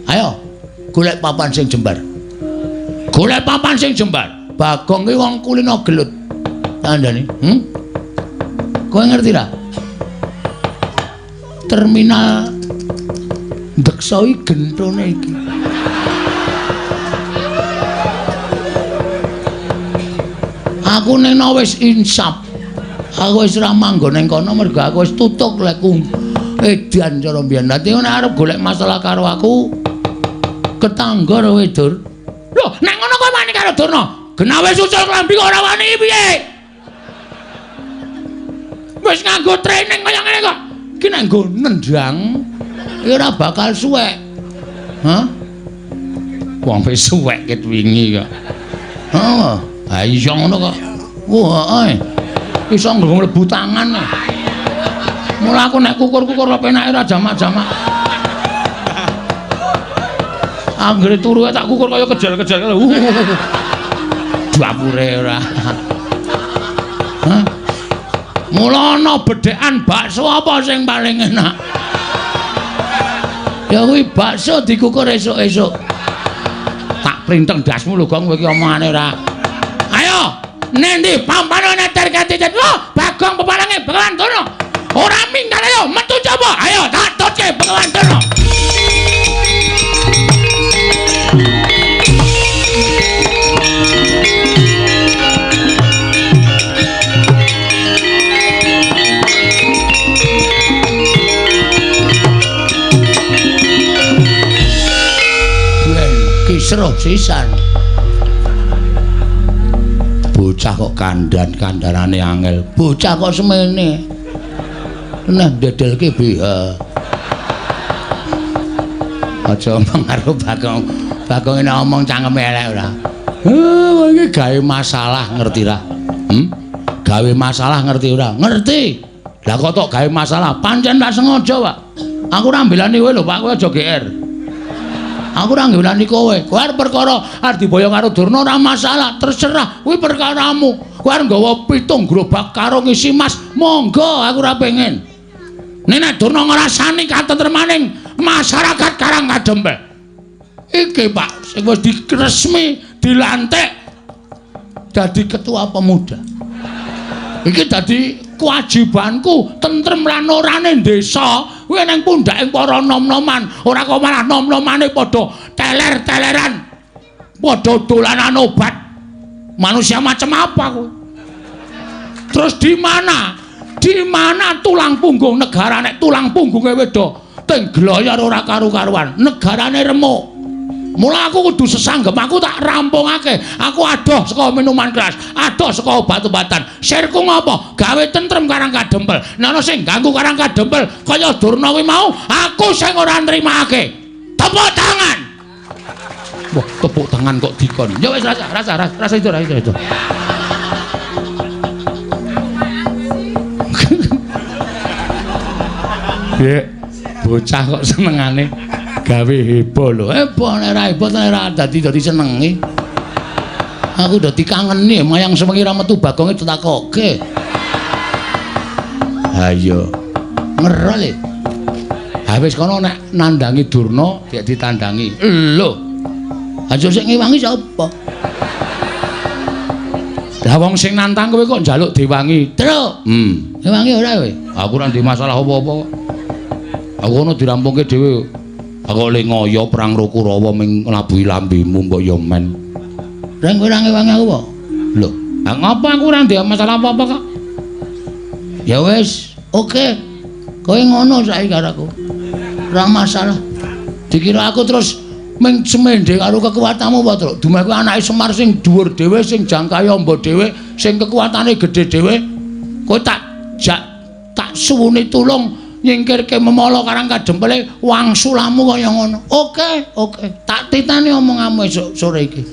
Ayo golek papan sing jembar. Golek papan sing jembar. Bagong ki wong kulino gelut. Kandhane, Kowe ngerti ra? Terminal Deksa iki gentone iki. Aku ning wis insaf. Aku wis ora manggon ning kono mergo aku wis tutuk lekku edan cara mbiyen. Dadi nek arep golek masalah karo aku ketangga kowe, Dur. Lho, nek ngono kowe wani karo Durna. Genah wis ucul klambi kok ora wani piye? Wis nganggo training kaya ngene kok. Iki nek nggo nendang iki ora bakal suwek. Hah? Wong wis suwek ket wingi kok. Heeh. Ha iya ngono kok. Wah, heeh. Iso nggo mlebu tangan. Mula aku nek kukur-kukur penake ora jamak-jamak. Anggere turu tak kukur kaya kejar-kejar. Dapure ora. Hah? Mula ana bedhekan bakso apa sing paling enak? Ya kuwi bakso dikukur esuk-esuk. Tak printeng ndasmu lho, Gong, kowe iki omongane ora. Ayo, nendi pampane neter ketitet. Lho, Bagong peparange Begawan Durna. Ora minggat ayo metu coba. Ayo tak tutke Begawan Durna. Kisruh sisan. Bocah kok kandhan-kandhanane angel. Bocah kok semene. Nah ndedelke BH. Aja omong karo Bagong. Bagong nek omong cangkeme elek ora. Heh, iki gawe masalah ngerti ra? Gawe masalah ngerti ora? Ngerti. Lah kok tok gawe masalah? Pancen tak sengaja, Pak. Aku ora mbelani kowe lho, Pak. Kowe aja GR. Aku ora ngelani kowe. Kowe arep perkara arep diboyong karo Durna ora masalah, terserah. Kuwi perkaramu. Kowe arep nggawa 7 gerobak karo ngisi mas, monggo aku ora pengen. Nek Durna ngrasani katentremaning masyarakat Karang Kadempel. Iki Pak sing wis diresmi dilantik dadi ketua pemuda. Iki dadi kewajibanku tentrem lan orane desa kuwi nang pundhake para nom-noman, ora kok malah nom-nomane padha teler-teleran, padha dolanan obat. Manusia macam apa kuwi? Terus di mana? Di mana tulang punggung negara nek tulang punggunge wedo teng gloyor ora karu-karuan, negarane remuk. Mula aku kudu sesanggem, aku tak rampungake. Aku adoh saka minuman keras, adoh saka obat-obatan. Sirku ngopo? Gawe tentrem Karang Kadempel. Nek ana sing ganggu Karang Kadempel kaya Durna kuwi mau, aku sing ora nrimake. Tepuk tangan. Wah, tepuk tangan kok dikon. Ya wis rasa, rasa, rasa itu, rasa itu. Dek, bocah kok senengane gawe heboh lho. Heboh nek ora heboh nek ora dadi senenge. Aku dadi kangeni mayang sewengi ra metu Bagonge ditakoke. Ha iya. Ngerol e. Ha wis kono nek nandangi Durna dik ditandangi. Lho. Aja sing ngewangi sapa? Lah wong sing nantang kowe kok njaluk diwangi. Truk. Ngewangi ora kowe? Aku ora ndek masalah apa-apa kok. Aku ono dirampungke dhewe. Aku le ngoyo perang karo Kurawa ming nglabuhi lambemu mbok ya men. Reng kowe ora ngewangi aku apa? Lho. Lah ngopo aku ora ndek masalah apa-apa kok. Ya wis, oke. Kowe ngono saiki karo aku. Ora masalah. Dikira aku terus ming semende karo kekuatanmu apa, Truk? Dumeh kuwi anake Semar sing dhuwur dhewe, sing jangkahe amba dhewe, sing kekuatane gedhe dhewe. Kowe tak jak tak suwuni tulung nyingkirke memala karang kadempele wangsulamu kaya ngono. Oke, oke. Tak titani omonganmu esuk sore iki.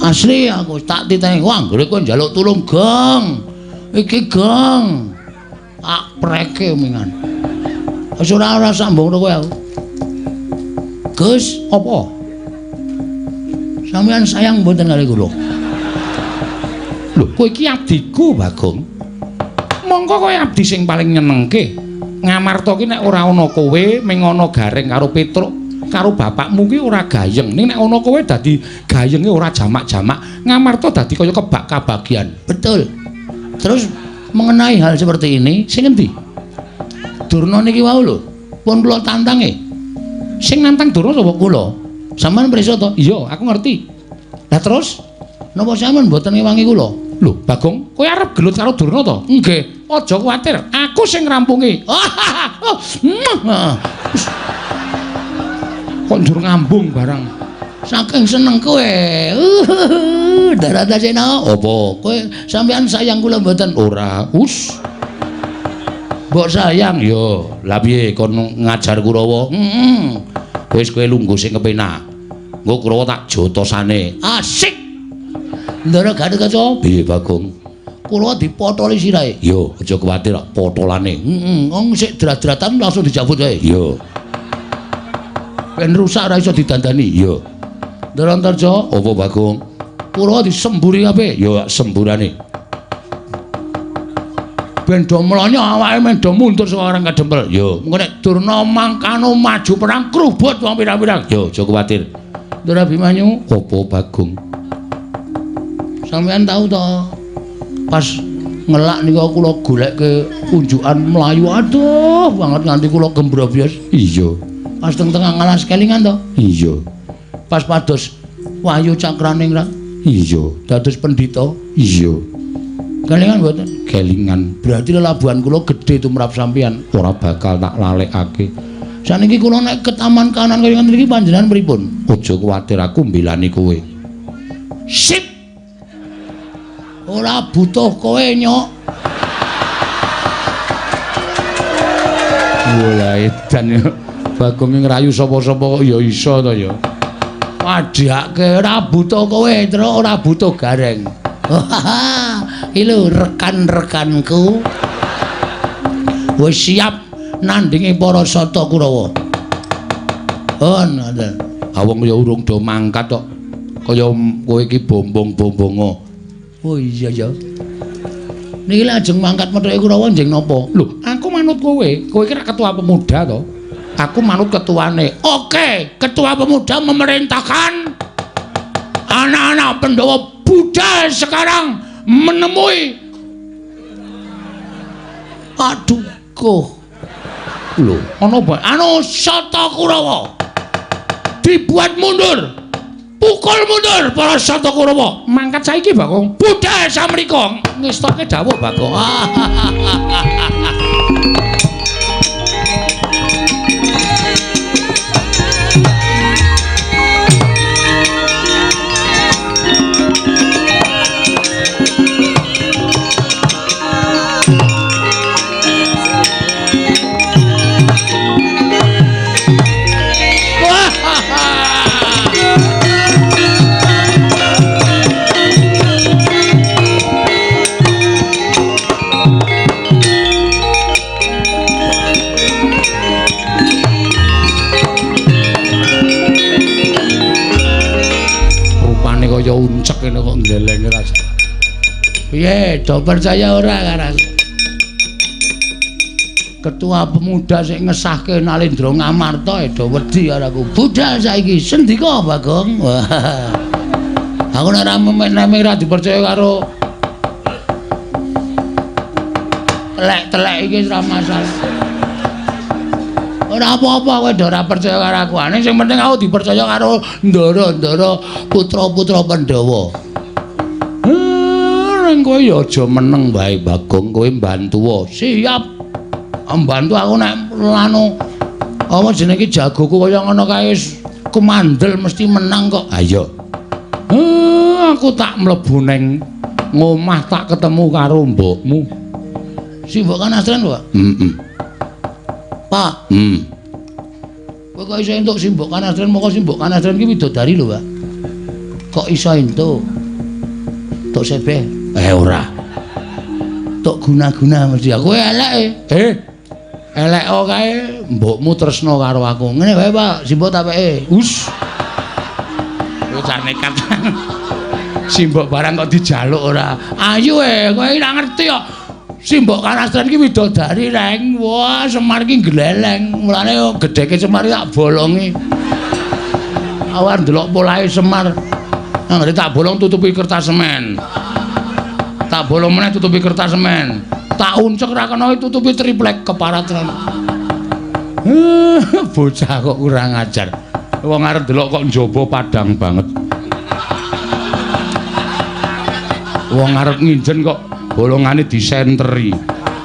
Asli aku tak titani. Wah, anggere kowe njaluk tulung, Gong. Iki Gong. Tak preke mingan. Wis ora sambung kowe aku. Gus, apa? Sampeyan sayang mboten kali kula? Lho, kowe iki abdiku, Bagong. Mongko kowe abdi sing paling nyenengke. Ngamarta ki nek ora ana kowe, ming ana Gareng karo Petruk, karo bapakmu ki ora gayeng. Ning nek ana kowe dadi gayenge ora jamak-jamak. Ngamarta dadi kaya kebak kabagian. Betul. Terus mengenai hal seperti ini, sing endi? Durna niki wau lho, pun kula tantange. Sing nantang Durna sapa kula? Sampeyan prisa to? Iya, aku ngerti. Lah terus napa sampeyan mboten ngewangi kula? Lho, Bagong, kowe arep gelut karo Durna to? Nggih. Aja kuwatir, aku sing ngrampungi. Kok njur ngambung barang. Saking seneng kowe. Daratasena, apa? Kowe sampeyan sayang kula mboten? Ora. Us. Mbok sayang ya. Lah piye kon ngajar Kurawa? Heeh. Wis kowe lungguh sing kepenak. Engko Kurawa tak jotosane. Asik. Ndara Gatotkaca. Piye Bagong? Kurawa dipotoli sirahe. Yo, aja kuwatir potolane. Heeh, wong sik drat-dratan langsung dijabut wae. Yo. Ben rusak ora iso didandani. Yo. Ndara Antarja, apa Bagong? Kurawa disemburi kabeh. Yo semburane. Ben do mlonyo awake men do mundur saka orang kadempel. Yo, engko nek Durna mangkano maju perang krubut wong pirang-pirang. Yo, aja kuwatir. Ndara Abimanyu, apa Bagong? Sampeyan tau to pas ngelak nika kula golekke unjukan mlayu aduh banget nganti kula gembrobyos. Iya. Pas teng tengah ngalas kelingan to? Iya. Pas pados Wahyu Cakraningrat? Iya. Dados pendhita? Iya. Kelingan mboten? Kelingan. Berarti lelabuhan kula gedhe tumrap sampeyan, ora bakal tak lalekake. Saniki kula nek ke taman kanan kaya ngene iki panjenengan pripun? Aja kuwatir, aku mbelani kowe. Sip. Ora butuh kowe, Nyok. Walah edan yo. Bagong ngrayu sapa-sapa kok ya iso to ya. Padhake ora butuh kowe, Truk, ora butuh Gareng. Iki lho rekan-rekanku wis siap nandingi para Sata Kurawa. Oh, ngoten. Ha wong ya urung do mangkat kok. Kaya kowe iki bombong-bombongo. Oh iya ya. Niki lajeng mangkat methuke Kurawa njeng napa? Lho, aku manut kowe. Kowe iki rak ketua pemuda to. Aku manut ketuane. Oke, ketua pemuda memerintahkan anak-anak Pandhawa budal sekarang menemui. Aduh, koh. Lho, ana apa? Anu Sata Kurawa. Dibuat mundur. Pukul mundur para Sata Kurawa. Mangkat saiki, Bagong. Budal samrika. Ngestoke dawuh, Bagong. Kaya uncek kene kok ndelenge rasa. Piye, do percaya ora karo aku? Ketua pemuda sing ngesahke Nalendra Ngamarta do wedi karo aku. Budal saiki sendika, Bagong. Aku nek ora memek-memek ora dipercaya karo telek-telek iki ora masalah. Ora apa-apa kowe ora percaya karo aku. Ane sing penting aku dipercaya karo ndara-ndara putra-putra Pandhawa. Ning kowe ya aja meneng wae Bagong, kowe mbantu. Siap. Mbantu aku nek lanu apa jenenge iki jagoku kaya ngono kae kemandel mesti menang kok. Ayo. Aku tak mlebu ning ngomah tak ketemu karo mbokmu. Si mbok Kanastren, Pak? Heeh. Pak. Kowe kok iso entuk si mbok Kanastren? Moko si mbok Kanastren ki widodari lho, Pak. Kok iso entuk? Tok sebeh? Ora. Tok guna-guna mesti aku eleke. Elek kae mbokmu tresna karo aku. Ngene wae, Pak, si mbok tak peke. Us. Bocah nekat. Simbok barang kok dijaluk ora. Ayo kowe ora ngerti kok. Simbok Kanastren ki widodari reng. Wah, Semar ki gleleng. Mulane gedheke Semar tak bolongi. Awan ndelok polahe Semar. Anggere tak bolong tutupi kertas semen. Tak bolong meneh tutupi kertas semen. Tak uncek ra kena tutupi triplek keparat tenan. Bocah kok kurang ajar. Wong arep ndelok kok njaba padang banget. Wong arep nginjen kok bolongane disenteri.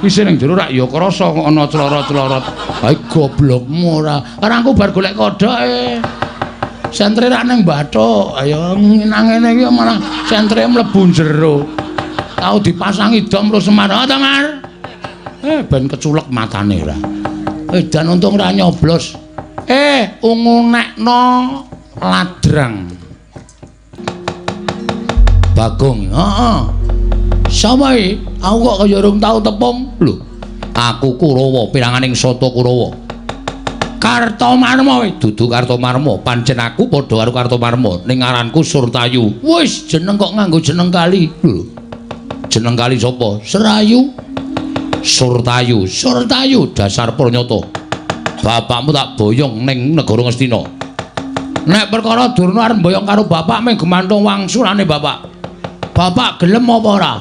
Wis ning jero rak ya krasa kok ana clorot-clorot. Ha goblokmu ora. Karangku bar golek kodhoke. Sentre rak ning bathuk. Ayo nang ngene iki malah sentre mlebu jero. Tau dipasangi dom terus Semar. Ha ta, Mar? Ben keculek matane ora. Dan untung ora nyoblos. Ungu nekno ladrang. Bagong, heeh. Sapa iki? Aku kok kaya urung tau tepung. Lho, aku Kurawa, piranganing Sata Kurawa. Kartomarma kowe, dudu Kartomarma. Pancen aku padha karo Kartomarma, ning ngaranku Surtayu. Wis, jeneng kok nganggo jeneng kali. Lho. Jeneng kali sapa? Serayu. Surtayu, Surtayu dasar pranyata. Bapakmu tak boyong ning negara Ngastina. Nek perkara Durna arep mboyong karo bapak mung gemantung wangsulane bapak. Bapak gelem apa ora?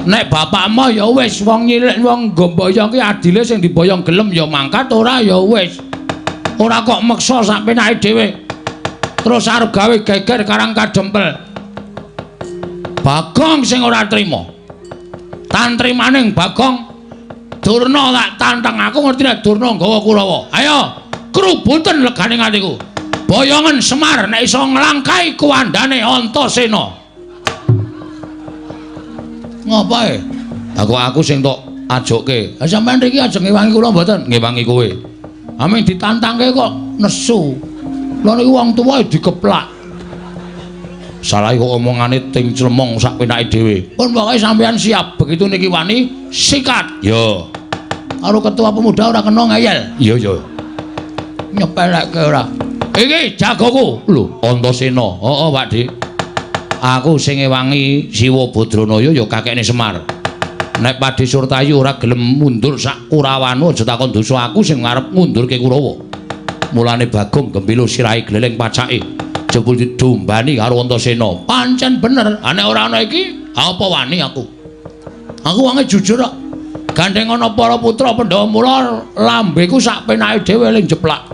Nek bapakmu ya wis wong nyilik wong nggo mboyong ki adile sing diboyong gelem ya mangkat, ora ya wis. Ora kok meksa sak penake dhewe. Terus arep gawe geger karang kadempel. Bagong sing ora trima. Tantrimaning Bagong Durna tak tantang, aku ngerti nek Durna nggawa Kurawa. Ayo, krubuten legane atiku. Boyongen Semar nek iso nglangkai kuwandane Antasena. Ngopo e? Aku sing tok ajokke. Ha sampean mriki ajeng ngewangi kula mboten? Ngewangi kowe. Aming ditantangke kok nesu. Lha niku wong tuwa dikeplak. Salah kok omongane ting clemong sak penake dhewe. Pun pokoke sampean siap, begitu niki wani sikat. Yo. Karo ketua pemuda ora kena ngeyel. Iya iya. Nyepelekke ora. Iki jagoku. Lho, Antasena. Heeh, Pak Dik. Aku sing ngewangi Siwa Badranaya ya kakekne Semar. Nek Padhe Surtayu ora gelem mundur sak Kurawanu aja takon dosa aku sing arep ngundurke Kurawa. Mulane Bagong gembilo sirahe gleleng pacake. Jebul didombani karo Antasena. Pancen bener, nek ora ana iki, apa wani aku? Aku wonge jujur kok. Gandeng ana para putra Pandhawa mula lambeku sak penake dhewe ling jeplak.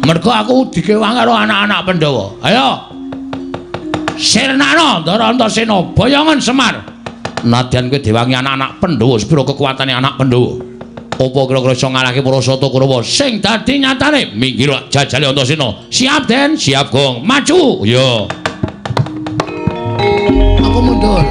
Mergo aku dikewangi karo anak-anak Pandhawa. Ayo. Sirnana Ndara Antasena, boyongen Semar. Nadyan kowe diwangi anak-anak Pandhawa, sepiro kekuatane anak Pandhawa? Apa kira-kira iso ngalahke para Sata Kurawa? Sing dadi nyatane minggir jajale Antasena. Siap, Den? Siap, Gong. Maju. Ya. Aku mundur.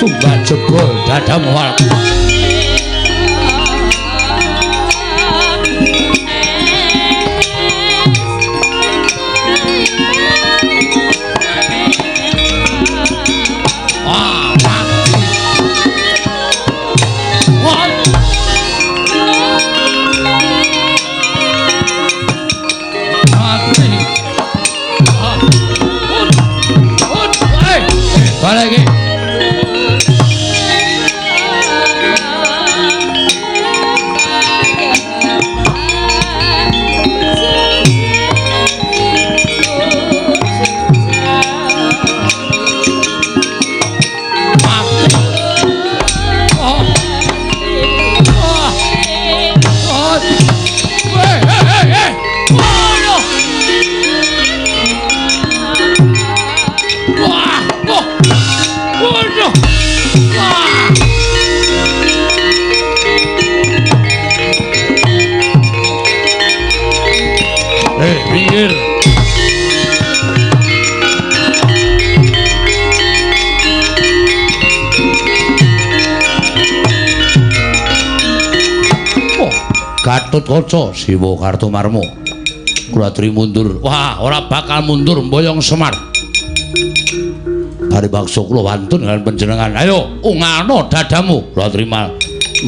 Tumbak jebol dadamu walak. Minggir. Oh, Gatotkaca Siwa Kartomarma. Kula aturi mundur. Wah, ora bakal mundur mboyong Semar. Bari bakso kula wantun dengan panjenengan. Ayo, ungano dadamu. Kula terima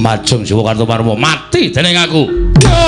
majeng Siwa Kartomarma. Mati dening aku. Yo.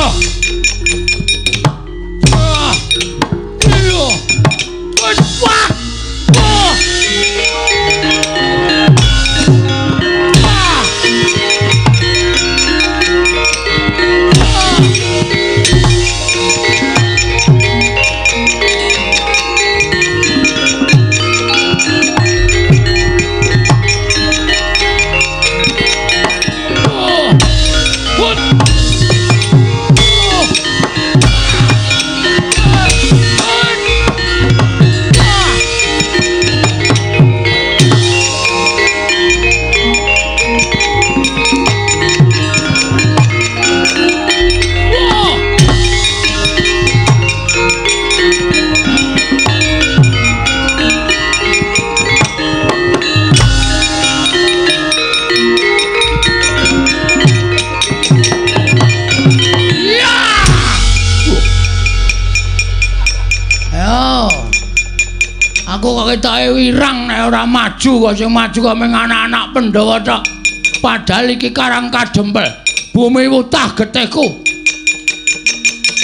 Ketoke wirang nek ora maju kok sing maju kok mung anak-anak Pandhawa tok. Padahal iki Karang Kadempel, bumi wutah getihku.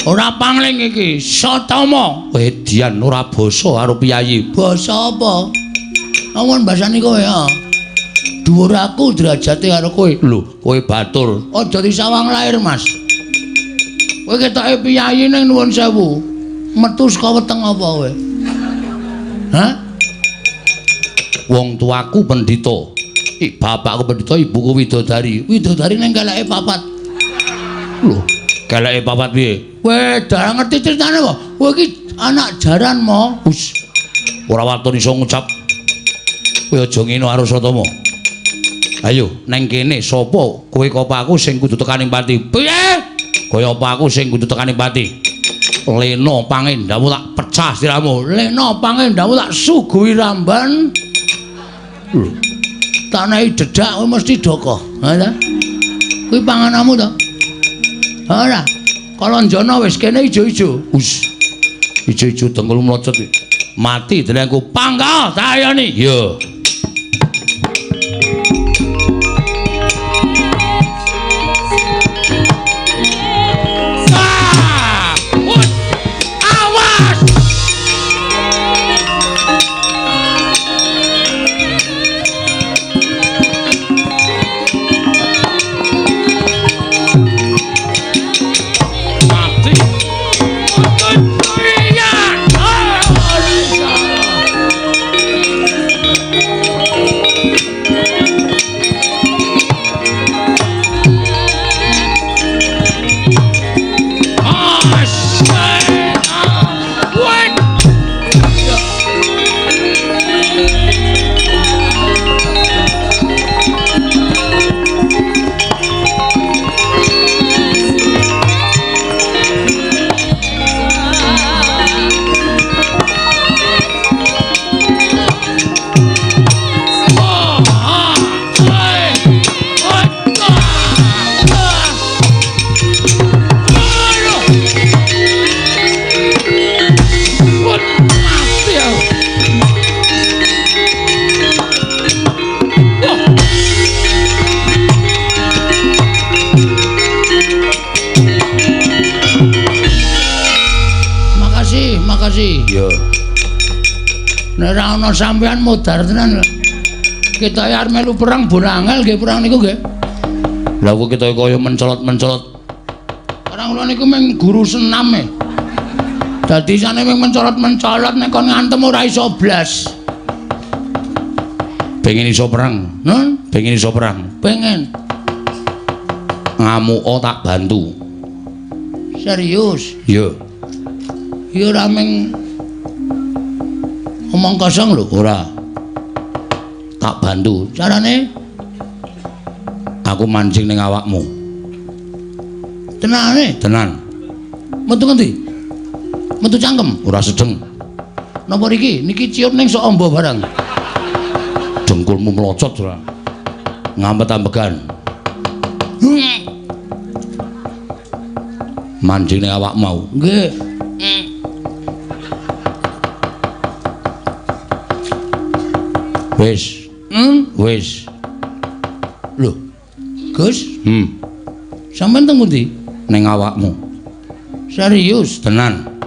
Ora pangling iki, Satama. Edian ora basa karo piyayi. Basa apa? Awan basane kowe ya. Dhuwur aku derajate karo kowe. Lho, kowe batur. Aja disawang lair, Mas. Kowe ketoke piyayi ning nuwun sewu. Metu saka weteng apa kowe? Hah? Wong tuaku pendhita. Bapakku pendhita, ibuku widodari. Widodari ning keleke papat. Lho, keleke papat piye? Kowe ora ngerti critane apa? Kowe iki anak jaran mo. Hus. Ora waton iso ngucap. Kowe aja ngene karo Satama. Ayo, neng kene sapa kowe apa aku sing kudu tekaning pati? Piye? Kaya apa aku sing kudu tekaning pati? Lena pangendamu tak pecah siramu. Lena pangendamu tak suguhi ramban. Lho, tanahi dedak kowe mesti doko. Ha ta? Kuwi pangananmu to? Ora. Kalanjana wis kene ijo-ijo. Hus. Ijo-ijo dengkul mlocot. Mati delengku pangkal tayoni. Ya. Nek ora ana sampean modar tenan. Kita arep melu perang bon angel nggih perang niku nggih. Lah kok kita kaya mencolot-mencolot. Perang kula niku mung guru senam e. Dadi isane mung mencolot-mencolot nek kon ngantem ora iso blas. Pengen iso perang? Nun, pengen iso perang. Pengen. Ngamuka tak bantu. Serius? Iya. Ya ora mung omong kosong lho, ora. Tak bantu. Carane aku mancing ning awakmu. Tenane? Tenan. Metu ngendi? Metu cangkem, ora sedeng. Napa riki? Niki ciut ning sok amba barang. Dengkulmu mlocot ora. Ngampet-ambegan. Mancing ning awakmu mau. Nggih. Wis. Wis. Lho. Gus? Sampeyan teng pundi? Ning awakmu. Serius? Tenan.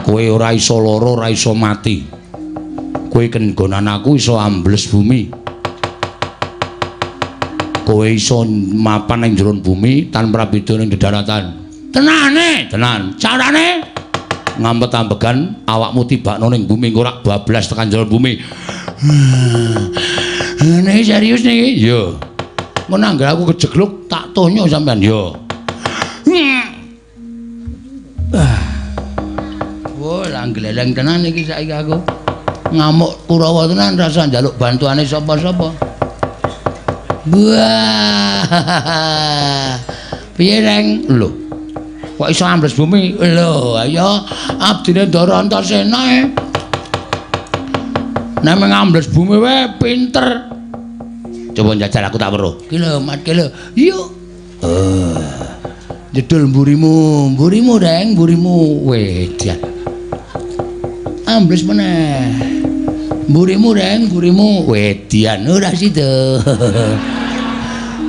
Kowe ora iso lara, ora iso mati. Kowe kenggonan aku iso ambles bumi. Kowe iso mapan ning jero bumi tanpa beda ning dedaratan. Tenane? Tenan. Carane? Ngampet-ambegan awakmu tibakno ning bumi engko rak bablas tekan jero bumi. Niki serius niki? Iya. Mun anggere aku kejegluk tak tonyo sampean. Iya. Wah, lah gleleng tenan iki saiki aku. Ngamuk Kurawa tenan rasa njaluk bantuane sapa-sapa. Wah. Piye, Reng? Lho. Kok iso ambles bumi? Lho, ayo abdine Ndara Antasena e. Nek ngambles bumi wae pinter. Coba njajal aku tak weruh. Ki lho, Mat, ki lho. Yuk. Jedul mburimu, mburimu Reng, mburimu. Wedian. Ambles meneh. Mburimu Reng, mburimu. Wedian ora sida.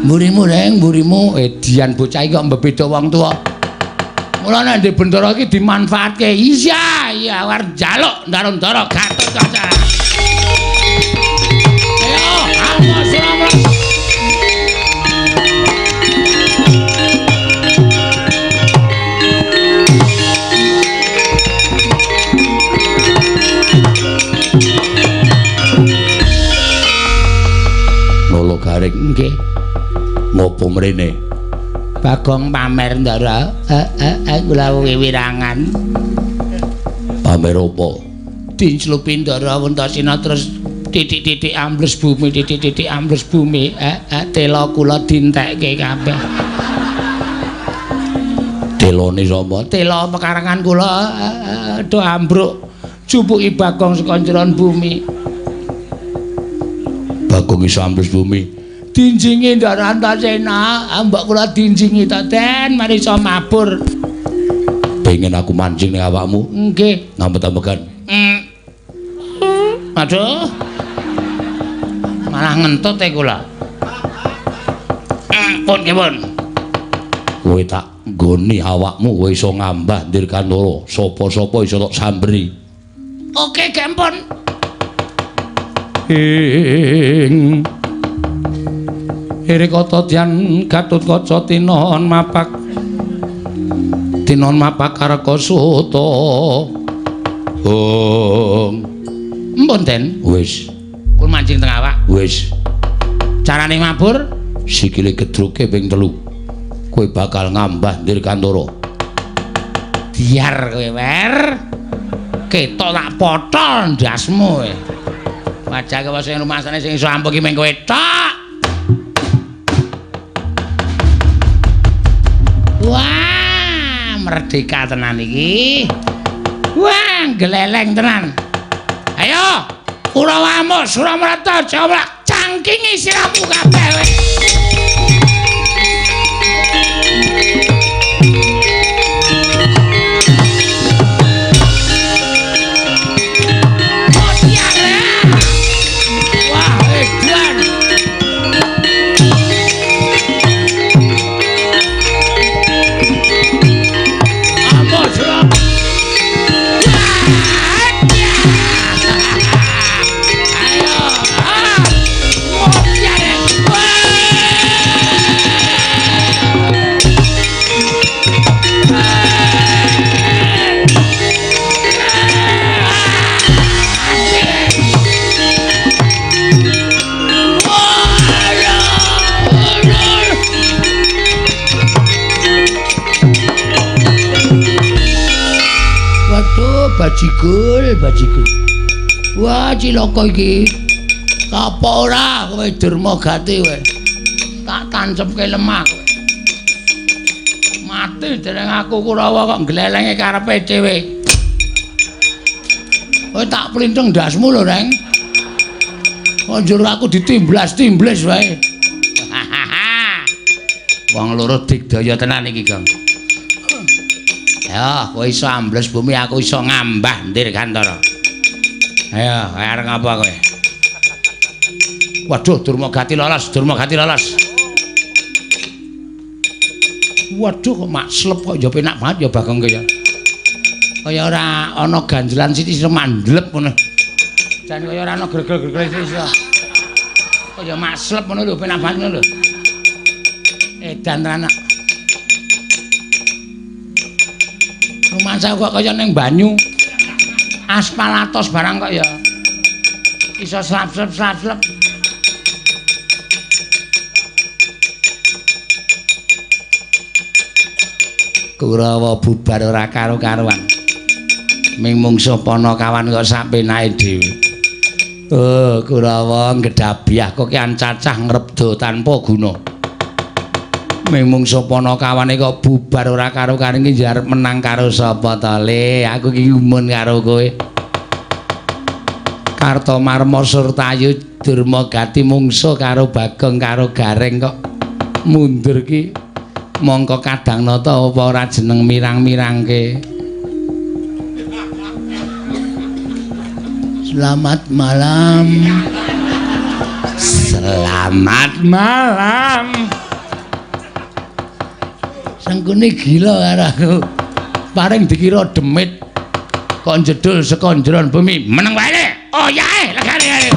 Mburimu Reng, mburimu. Edian bocah iki kok mbebeda wong tuwa. Mula nek ndek bendara iki dimanfaatke. Iya, iya arep njaluk ndara-ndara Gatotkaca. Ayo, awas ora. Nolo garing nggih. Ngopo mrene? Bagong pamer Ndara. Kula wiwirangan. Pamer apa? Dinclupi Ndara Antasena terus titik-titik ambles bumi, titik-titik ambles bumi. Tela kula dintekke kabeh. Telone sapa? Tela pekarangan kula do ambruk. Jupuki Bagong saka njeron bumi. Bagong iso ambles bumi. Dinjingi Ndara Antasena, mbok kula dinjingi ta Den, mari iso mabur. Pengen aku mancing ning awakmu? Nggih. Ngampet-ambegan. Aduh. Malah ngentut e kula. Pun nggih, pun. Kowe tak nggoni awakmu kowe iso ngambah Dirgantara. Sapa-sapa iso tok samberi. Oke, gempon. Ing Irikata dyan Gatotkaca tinon mapak. Tinon mapak kareka suta. Hong. Empun, Den. Wis. Pun mancing teng awak. Wis. Carane mabur sikile gedruke ping 3. Kowe bakal ngambah Dirgantara. Biar kowe, Wer. Ketok tak potol ndasmu kowe. Wajah kowe sing rumasane sing iso ampuh ki mung kowe tok. Wah, merdeka tenan iki. Wah, gleleng tenan. Ayo, Kurawa amuk, Suramrata, Jawa cangkingi siramu kabeh kowe. Wah, edan. Amuk, Suram. Bajigul, bajigul. Wah, cilaka iki. Apa ora kowe Durmagati kowe? Tak tancepke lemah kowe. Mati dereng aku Kurawa kok glelenge karepe dhewe. Kowe tak plintheng ndasmu lho, Reng. Kok njur aku ditimblas-timblis wae. Wong loro digdaya tenan iki, Gong. Ya, kowe iso ambles bumi, aku iso ngambah Dirgantara. Ayo, arep ngapa kowe? Waduh, Durmagati lolos, Durmagati lolos. Waduh, kok makslep kok ya penak banget ya Bagong ya. Kaya ora ana ganjelan sithik iso mandlep ngono. Jan kaya ora ana gregel-gregel sithik iso. Kaya makslep ngono lho, penak banget ngono lho. Edan tenan. Rumangsa kok kaya ning banyu. Aspal atos barang kok ya. Iso slap-slap-slap-slap. Kurawa bubar ora karo-karuan. Ming mungsuh Panakawan kok sak penake dhewe. Oh, Kurawa ngedhabyah kok kian cacah ngrebda tanpa guna. Ming mungsuh Panakawane kok bubar ora karo-karuan iki arep menang karo sapa to, Le? Aku iki gumun karo kowe. Kartomarma Surtayu Durmagati mungsuh karo Bagong karo Gareng kok mundur ki. Mongko kadang nata apa ora jeneng mirang-mirangke. Selamat malam. Selamat malam. Sengkuni gila karo aku. Paring dikira demit kok njedul saka njeron bumi. Meneng wae. Oh yae, legane ae.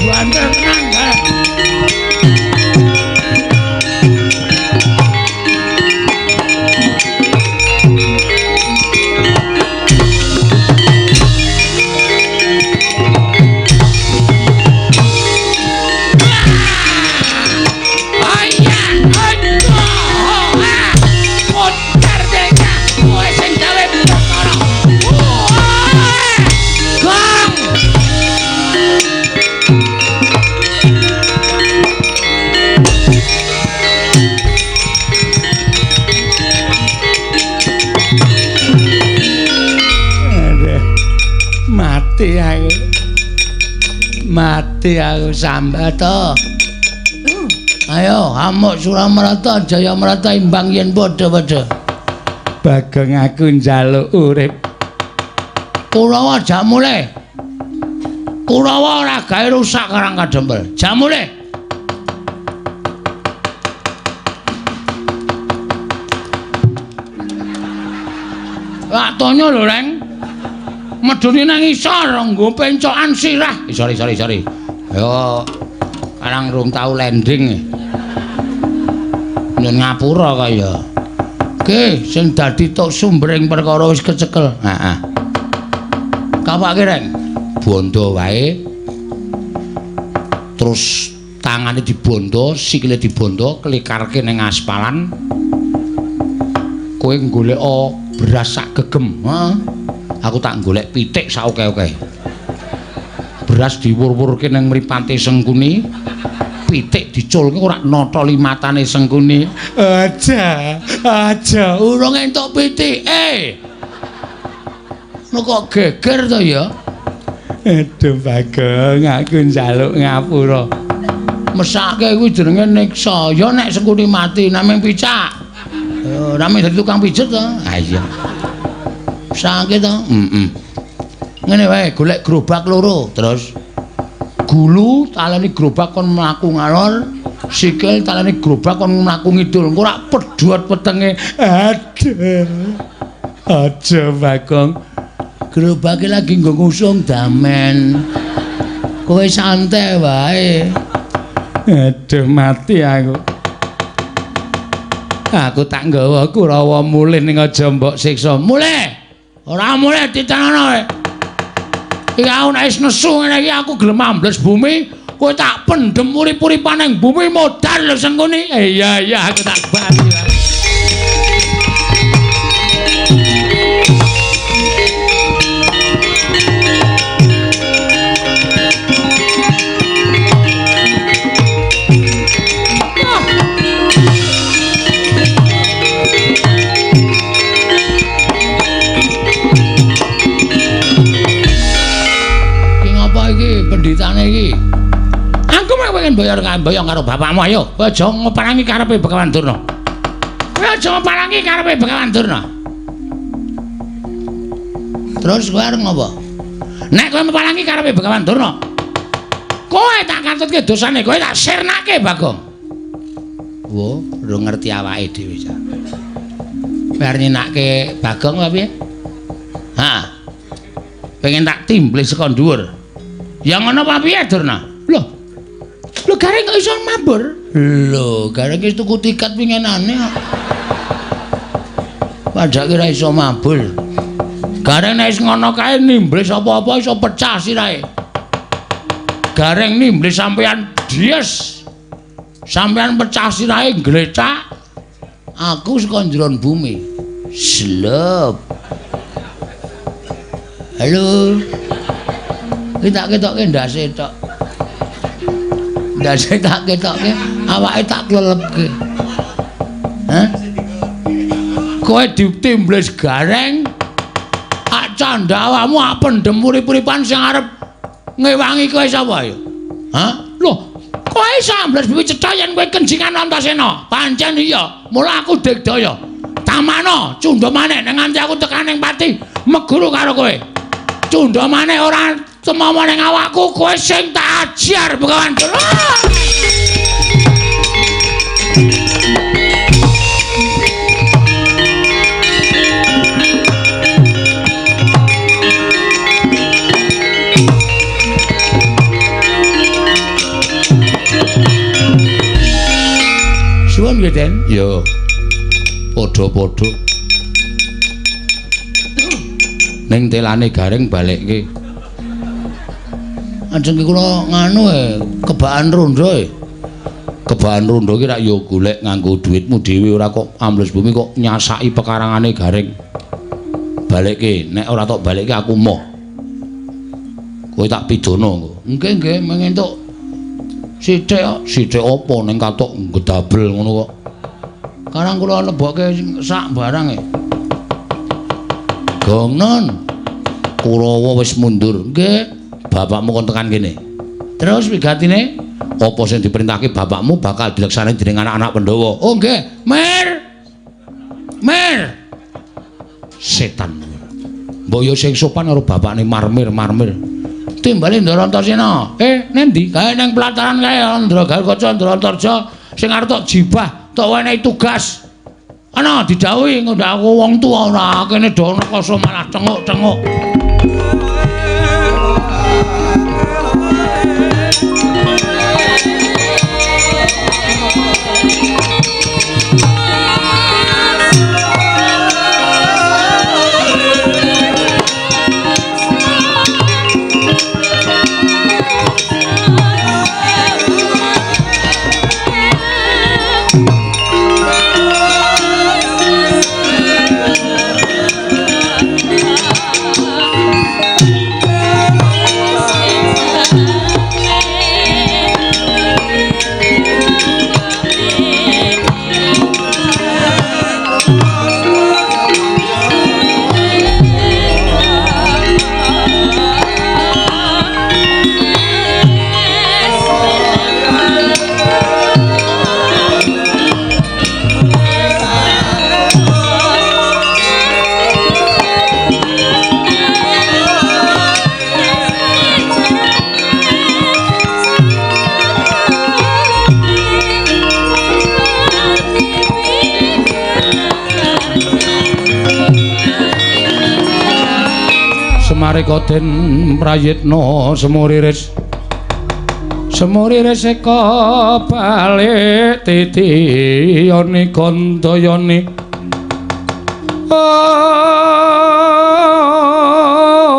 Banter tenan. Mati aku sambat to. Ayo amuk Suramarta Jayamarta imbang yen padha-padha. Bagong aku njaluk urip. Kurawa jamule. Kurawa ora gawe rusak Karang Kadempel. Jamule. Lak tonyo lho, Reng. Medune nang isor nggo pencokan sirah. Sorry, sorry, sorry. Ayo karang rung tau landing. Nyun ngapura kaya. Oke, sing dadi tok sumbering perkara wis kecekel. Heeh. Kapake, Reng? Bondo wae. Terus tangane dibondo, sikile dibondo, klikarke ning aspalan. Kowe goleka beras sak gegem. Heeh. Aku tak golek pitik sak oke-oke. Beras diwur-wurke ning mripate Sengkuni, pitik diculke ora notoli matane Sengkuni. Aja, aja, urung entuk pitike. Ngono kok geger to ya? Aduh Bagong, aku njaluk ngapura. Mesake kuwi jenenge niksa. Ya nek Sengkuni mati namung picak. Namung dadi tukang pijet to. Ha iya. Sakit to? Heeh. Ngene wae, golek gerobak loro, terus gulu taleni gerobak kon mlaku ngalor, sikil taleni gerobak kon mlaku ngidul. Engko rak pedhot wetenge. Aduh. Aja Bagong. Gerobake lagi nggo ngusung damen. Kowe santai wae. Aduh mati aku. Aku tak nggawa Kurawa mulih ning aja mbok siksa. Mulih. Ora mulih ditanono kowe. Iki aku nek wis nesu ngene iki aku gelem ambles bumi, kowe tak pendhem urip-uripan ning bumi modar lho Sengkuni. Iya iya aku tak bali. Ki ngapa iki pendhitane iki? Aku mek pengen boyor boyong karo bapakmu ayo. Kowe aja ngeparangi karepe Begawan Durna. Kowe aja ngeparangi karepe Begawan Durna. Terus kowe arep ngopo? Nek kowe ngeparangi karepe Begawan Durna, kowe tak katutke dosane, kowe tak sirnake Bagong. Wo, ora ngerti awake dhewe cah. Kowe arep nyenake Bagong apa piye? Hah. Pengen tak timblis saka dhuwur. Ya ngono apa piye Durna? Loh. Lho gareng kok iso mabur? Lho, gareng wis tuku tiket winginane kok. Padake ora iso mabur. Gareng nek wis ngono kae nimblis apa-apa iso pecah sirahe. Gareng nimblis sampean dies. Sampean pecah sirahe glecak. Aku saka njeron bumi. Slep. Halo. Iki tak ketokke ndase tok. Ndase tak ketokke, awake tak klelepke. Hah? Kowe ditimblis gareng. Ak candha awakmu ak pendhem urip-uripan sing arep ngewangi kowe sapa ya? Hah? Loh, kowe iso ambles bumi cetha yen kowe kenjingan Antasena. Pancen iya, mula aku digdaya. Tamana cundha maneh nek nganti aku tekan ning pati meguru karo kowe. Cundha maneh ora tumomo ning awakku, kowe sing tak ajar Begawan Durna. Suwun nggih, Den. Ya. Padha-padha. Ning telane gareng balekke. Ajeng kula nganu kebaan rondo e. Kebaan rondo iki rak ya golek nganggo dhuwitmu dhewe ora kok ambles bumi kok nyasaki pekarangane gareng. Balekke, nek ora tok balekke aku moh. Kowe tak pidana engko. Nggih, nggih, meng entuk sithik kok. Sithik apa ning katok ngedabel ngono kok. Karang kula lebokke sak barang e. Gongnon. Kurawa wis mundur. Nggih. Bapakmu kon tekan kene. Terus wigatine apa sing diperintahke bapakmu bakal dilaksanakake dening anak-anak Pandhawa. Oh nggih, Mir. Mir. Setan. Mbok yo sing sopan karo bapakne marmir-marmir. Timbale Ndara Antasena. Nendi? Kae ning pelataran kae Ndra Garukaca Ndra Antarja sing arep tok jibah, tok wenehi tugas. Ana didhawuhi ngono aku wong tuwa ora kene do rekoso malah tenguk-tenguk. Semarika den prayitna semuriris semuriris eka balik titiyani gandayani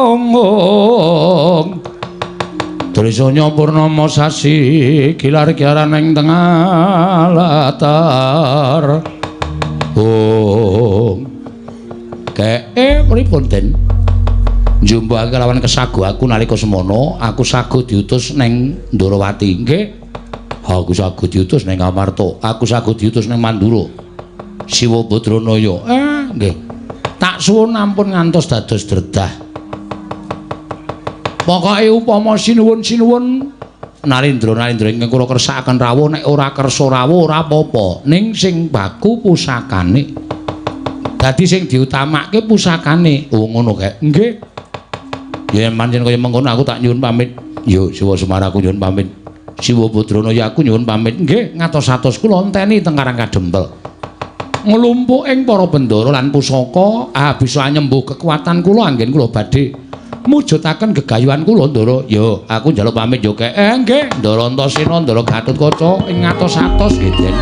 ong Drisanya purnama sasi gilar giaran ing tengah latar. Ong Kek, pripun Den? Njumpuhake kelawan kesago aku nalika semono, aku sago diutus ning Ndorowati. Nggih. Aku sago diutus ning Amarta, aku sago diutus ning Mandura. Siwa Badranaya. Nggih. Tak suwun ampun ngantos dados dredah. Pokoke upama sinuwun-sinuwun Narendra-narendra ingkang kula kersakaken rawuh, nek ora kersa rawuh ora apa-apa, ning sing baku pusakane. Dadi sing diutamake pusakane. Oh ngono kae. Nggih. Ya pancen kaya mengkono aku tak nyuwun pamit. Yo Siwa Semar aku nyuwun pamit. Siwa Badranaya aku nyuwun pamit. Nggih, ngatos-atos kula enteni teng Karang Kadempel. Nglumpuk ing para bendara lan pusaka, bisa nyembuh kekuatan kula anggen kula badhe mujudaken gegayuhan kula Ndara. Yo, aku njaluk pamit yo kek. Nggih, Ndara Antasena, Ndara Gatotkaca ing ngatos-atos nggih, Den.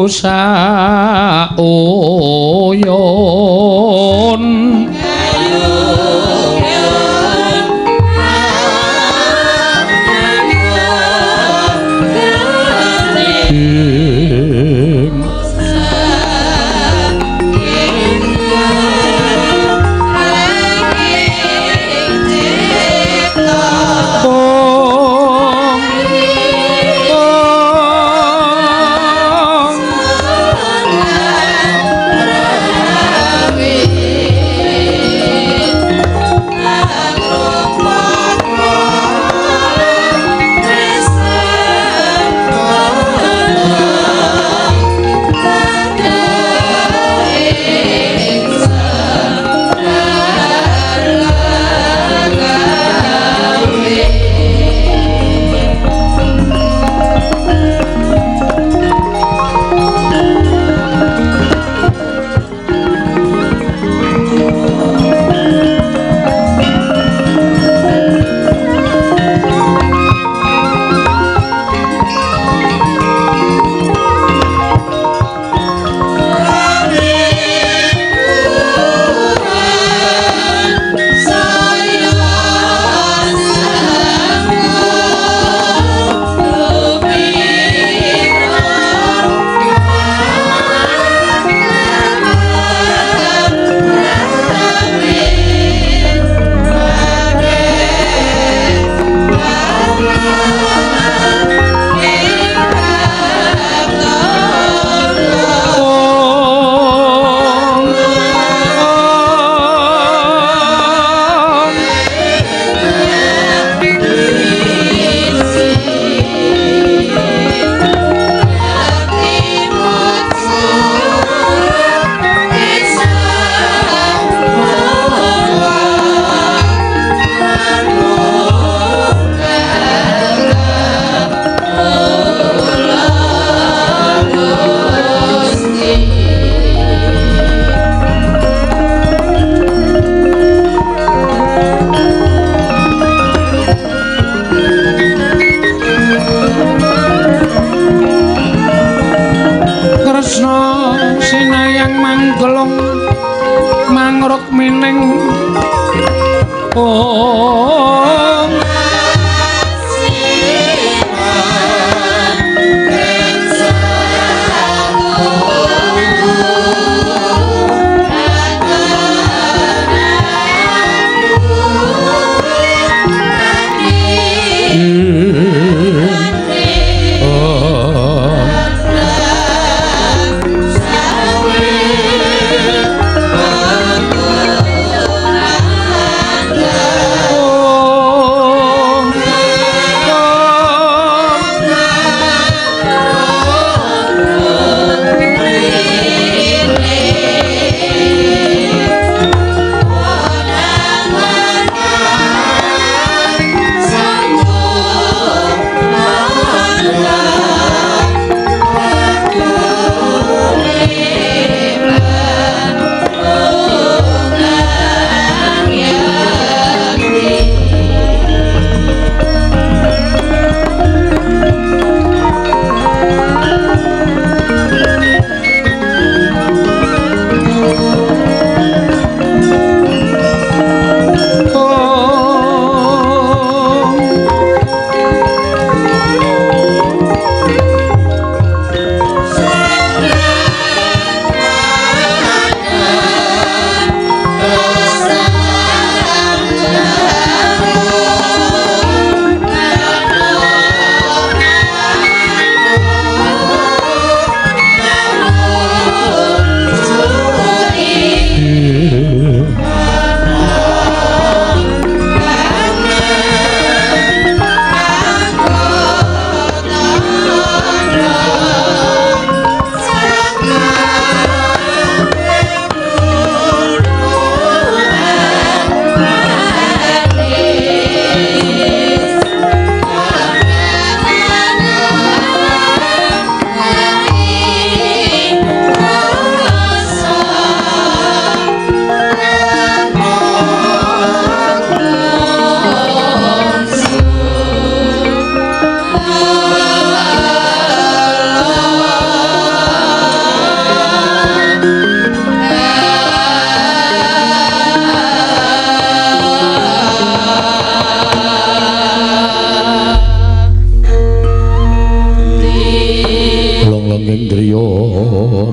Busa oyon. Kresna sinayang manggelung mangrukmining ong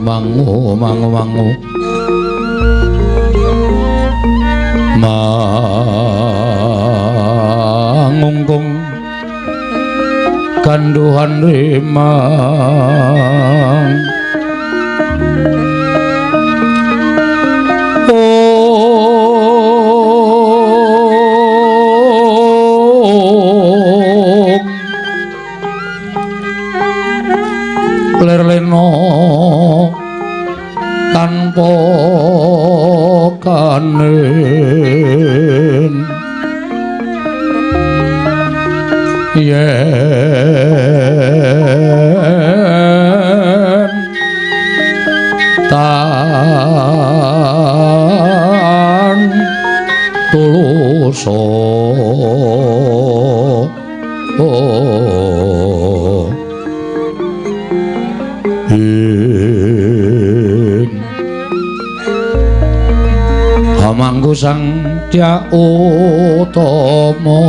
mangu mangu mangu mangungkung ganduhan rimang lerleno tanpa kanen yen tan tuluso oh Hamangku Sang Dya Utama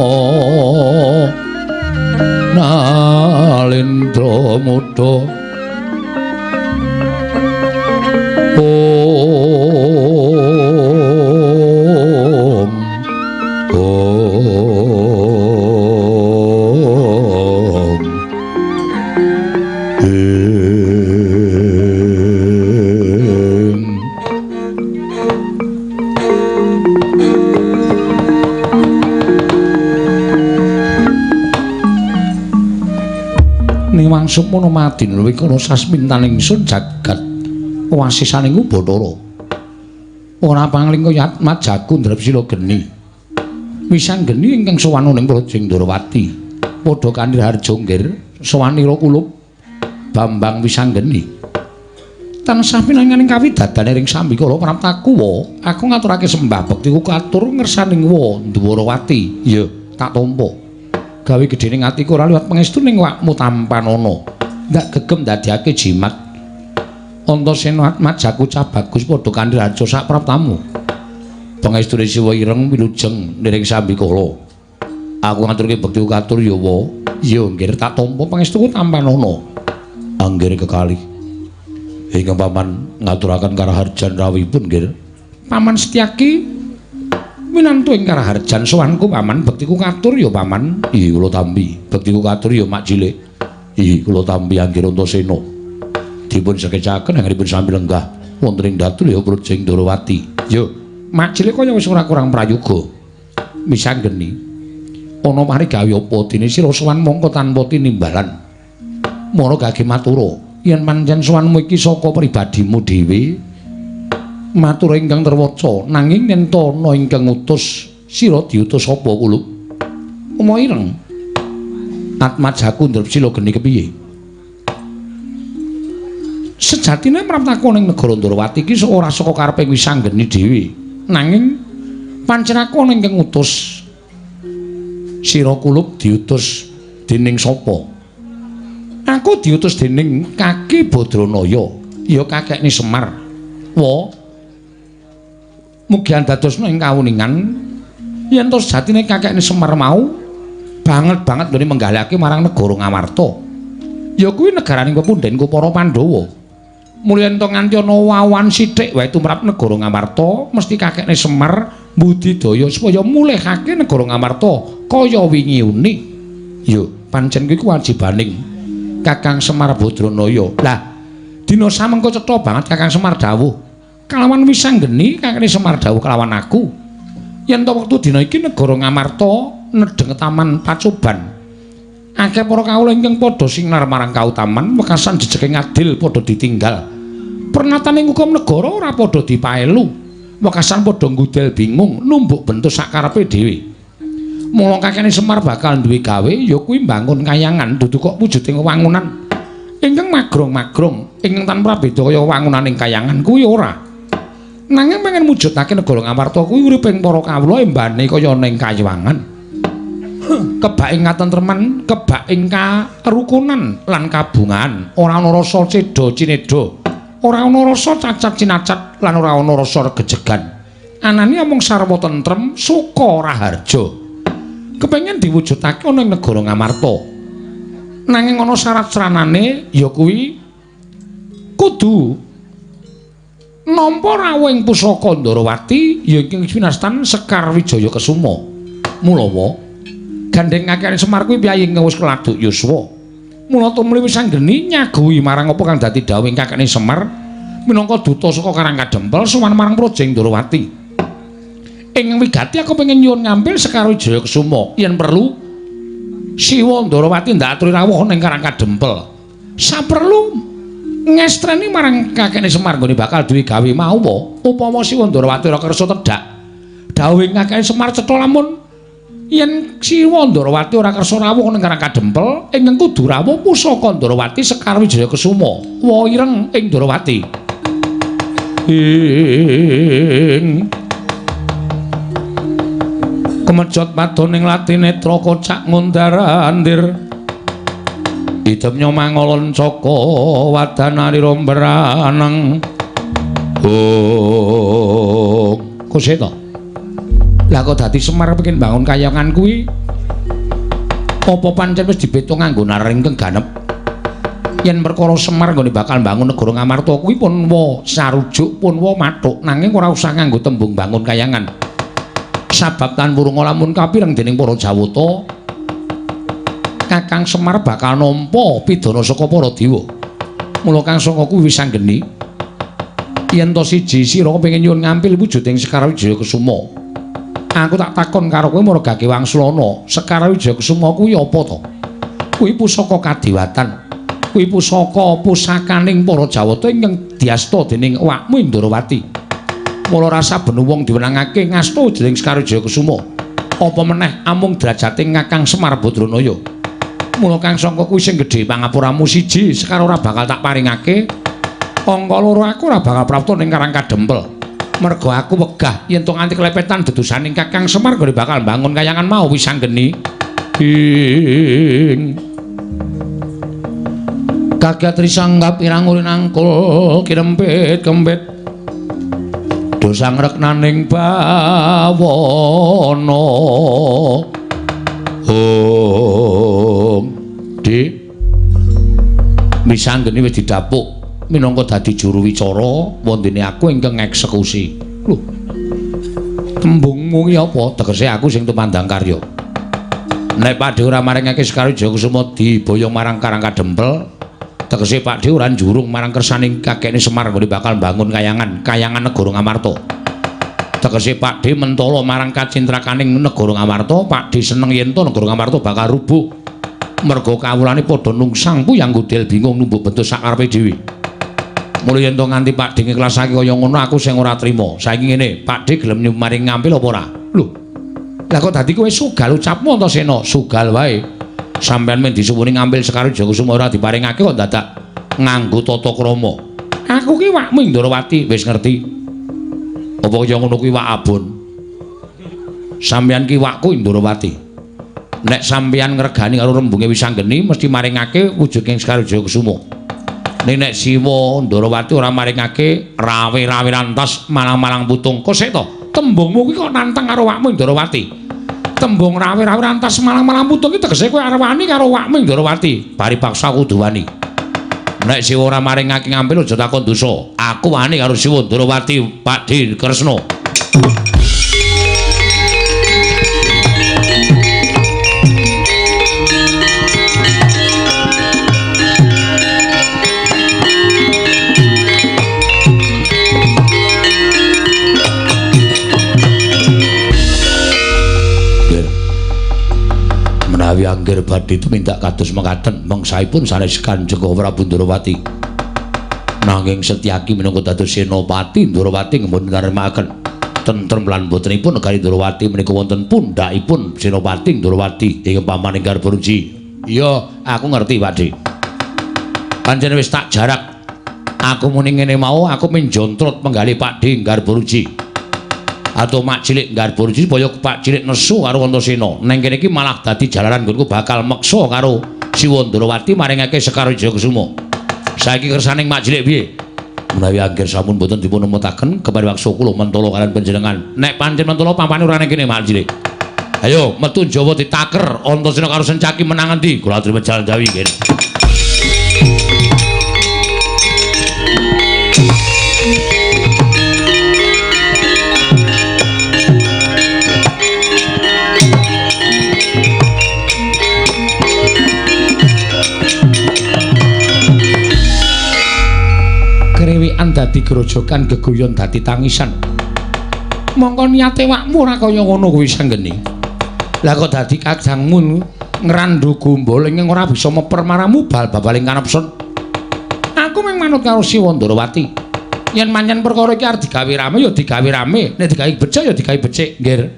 Nalindra Muda Om Om Niwang sukmana madin wikana sasmintaning ingsun jagat wasisaning Bathara. Ora pangling kaya atmajaku ndrep sila geni. Wisang geni ingkang sowan ning Praja Ndrawati. Padha kanthi harja nggir sowanira kulup Bambang Wisanggeni. Tansah pinanganing kawidadane ring sambikala praptakuwa, aku ngaturake sembah bektiku katur ngersaning wa Ndwarawati. Ya, tak tampa. Gawe gedhening atiku ora liwat pangestu ning wakmu tampanana. Ndak gegem ndadekake jimat. Antasena Atmajaku cah bagus padha kandhi raja sak praptamu. Pangestune Siwa ireng wilujeng niring sambikala. Aku ngaturke bekti katur ya wa. Ya nggih tak tampa pangestuku tampanana. Anggir kekalih. Ingkang paman ngaturaken karaharjan rawuhipun nggih. Paman Setyaki minantu ing karaharjan sowanku paman bektiku katur ya paman. Iya kula tampi. Bektiku katur ya mak cilik. Iya kula tampi anggir Antasena. Dipun sekecaken anggenipun sami lenggah wonten ing datul ya Brojeng Ndorowati. Yo, mak cilik kaya wis ora kurang prayoga. Misanggeni ana mari gawe apa dene sira sowan mongko tanpa tinimbalan. Mara gage matura, yen pancen sowanmu iki saka pribadimu dhewe, matur ingkang terwaca, nanging yen ta ana ingkang ngutus, sira diutus sapa kulup? Uma ireng. Atmajaku ndrep sila geni kepiye? Sejatine mraptaku ning negara Ndorowati iki ora saka karepe Wisanggeni dhewe. Nanging pancen aku ana ingkang ngutus. Sira kulup diutus dening sapa? Aku diutus dening Kaki Badranaya, ya kakekne Semar. Wa mugi andadosna ing kawuningan yen to sejatine kakekne Semar mau banget-banget nggone menggalihake marang negara Ngamarta. Ya kuwi negaraning pepundhenku para Pandhawa. Mulya yen to nganti ana wawan sithik wae tumrap negara Ngamarta, mesti kakekne Semar budidaya supaya mulihake negara Ngamarta kaya wingi uni. Ya pancen kuwi kewajibaning Kakang Semar Badranaya. Lah dina samengko cetha banget Kakang Semar dawuh kalawan Wisanggeni kakekne Semar dawuh kalawan aku. Yen to wektu dina iki negara Ngamarta nedheng taman pacoban. Akeh para kawula ingkang padha sinar marang kautaman wekasan jejeke ngadil padha ditinggal. Pernatane ngukum negara ora padha dipaelu. Wekasan padha nggudel bingung numbuk bentuk sakarepe dhewe. Mula kakekne Semar bakal duwe gawe ya kuwi mbangun kayangan dudu kok wujuding wangunan ingkang magrong-magrong ingkang tanpa beda kaya wangunaning kayangan kuwi ora. Nanging pengen mujudake negara Ngamarta kuwi uriping para kawula embane kaya ning kayangan. Kebak ing katentreman, kebak ing karukunan lan kabungan, ora ana rasa cedha cinedha, ora ana rasa cacat cinacat lan ora ana rasa regejegan. Anane amung sarwa tentrem, suka raharja. Kepengen diwujudake ana ing negara Ngamarta. Nanging ana syarat sranane ya kuwi kudu nampa rawuh ing pusaka Ndorowati ya ing winastan Sekar Wijaya Kesuma. Mulawa gandheng kakekne Semar kuwi piyayi ingkang wis keladuk yuswa. Mula tumuli Wisanggeni nyaguhi marang apa kang dadi dawuhing kakekne Semar minangka duta saka Karang Kadempel sowan marang Projeng Ndorowati. Ing wigati aku pengen nyuwun ngampil Sekar Wijaya Kesuma yen perlu Siwa Ndorowati ndak aturi rawuh ning Karang Kadempel. Saperlu ngestreni marang kakekne Semar nggone bakal duwe gawe mawa upama Siwa Ndorowati ora kersa tedhak. Dawuhing kakekne Semar cetha lamun yen Siwa Ndorowati ora kersa rawuh ning Karang Kadempel ingkang kudu rawuh pusaka Ndorowati Sekar Wijaya Kesuma. Wa ireng ing Ndorowati. Ing kemejot padoning latinetra kocak ngundar-andir idemnya mangolon caka wadanarira mbraneng. Oh, kuseta. Lah kok dadi Semar pengin bangun kayangan kuwi apa pancen wis dibeto nganggo naring ingkang ganep? Yen perkara Semar nggone bakal bangun negara Ngamarta kuwi pun wa sarujuk pun wa mathuk nanging ora usah nganggo tembung bangun kayangan. Sabab tan wurunga lamun kapireng dening para Jawata Kakang Semar bakal nampa pidana saka para dewa. Mula kang sanga kuwi Wisanggeni yen to siji sira kepengin nyuwun ngampil wujuding Sekar Wijaya Kesuma. Aku tak takon karo kowe mara gage wangsulana, Sekar Wijaya Kesuma kuwi apa to? Kuwi pusaka kadewatan. Kuwi pusaka pusakaning para Jawata ingkang diasta dening awakmu ing Ndorowati. Mula rasa ben wong diwenangake ngasta jeneng Sekar Wijaya Kesuma. Apa meneh amung derajate Kakang Semar Badranaya. Mula kang sangka kuwi sing gedhe pangapuramu siji Sekar ora bakal tak paringake. Angka loro aku ora bakal prapta ning Karang Kadempel. Merga aku wegah yen to nganti kelepetan dedusaning Kakang Semar gone bakal bangun kayangan mau Wisanggeni. Ing Kaget risanggap irang urin angkul kirempit kempit dosa ngreknaning bawana. Hong Dik, misanggeni wis didapuk minangka dadi juru wicara wondene aku ingkang ngeksekusi. Lho, tembungmu ki apa? Tegese aku sing tumandang karya. Nek Pakdhe ora maringake Sekar Wijaya diboyong marang Karang Kadempel, tegese Pakdhe ora njurung marang kersaning kakekne Semar nggone bakal mbangun kayangan, kayangan negara Ngamarta. Tegese Pakdhe mentala marang kacintrakaning negara Ngamarta, Pakdhe seneng yen to negara Ngamarta bakal rubuh. Merga kawulane padha nungsang puyang gudel bingung numbuk bentuk sakarepe dhewe. Mula yen to nganti Pakdhe ngiklasake kaya ngono aku sing ora trima. Saiki ngene, Pakdhe gelem maring ngampil apa ora? Lho. Lah kok dadi kowe sugal ucapmu Antasena? Sugal wae. Sampeyan men disuwuni ngambil Sekar Wijaya ora diparingake kok dadak nganggo tata krama. Aku ki wakmu Ndrawati wis ngerti. Apa kaya ngono kuwi wak abon? Sampeyan ki wakku Ndrawati. Nek sampeyan ngregani karo rembunge Wisanggeni mesti maringake wujuding Sekar Wijaya Kusuma. Ning nek Siwa Ndrawati ora maringake rawe-rawe rantas malang-malang putung. Kok sik to? Tembungmu kuwi kok nantang karo wakmu Ndrawati. Tembung rawe-rawe rantas malang-malang putung iki tegese kowe arep wani karo wakmu Ndrawati. Bari paksa kudu wani. Nek Siwa ora maringake ngampil aja takon dosa. Aku wani karo Siwa Ndrawati, Pakdhe Kresna. Menawi angger badhe tumindak kados mekaten mangsaipun sanes Kanjeng Prabu Ndrawati. Nanging Setyaki minangka dados senopati Ndrawati ngemboten nrimakaken tentrem lan botenipun negari Ndrawati menika wonten pundhakipun Senopati Ndrawati ing paman ing Garbaruji. Iya, aku ngerti Pakdhe. Pancen wis tak jarak. Aku muni ngene mau aku minjontrot penggalih Pakdhe Garbaruji. Atau mak cilik Garbaruji supaya Pak cilik nesu karo Antasena. Neng kene iki malah dadi jalaran nggonku bakal meksa karo Siwa Ndrawati maringake Sekar Wijaya Kusuma. Saiki kersaning mak cilik piye? Menawi angger sampun boten dipun emutaken kepari waksa kula mentala kalian panjenengan. Nek pancen mentala pampane ora ning kene mak cilik. Ayo metu Jawa ditaker Antasena karo Sencaki menang endi? Kula aturi jalan Jawi nggih. Krewekan dadi grojokan, geguyon dadi tangisan. Mongko niate wakmu ora kaya ngono kuwi sanggeni. Lah kok dadi kadangmu ngrandhu gombol ing ora bisa meper maramu bal babaling kanepson. Aku mung manut karo Siwa Ndrawati. Yen pancen perkara iki arep digawe rame ya digawe rame, nek digawe becik ya digawe becik, nggih.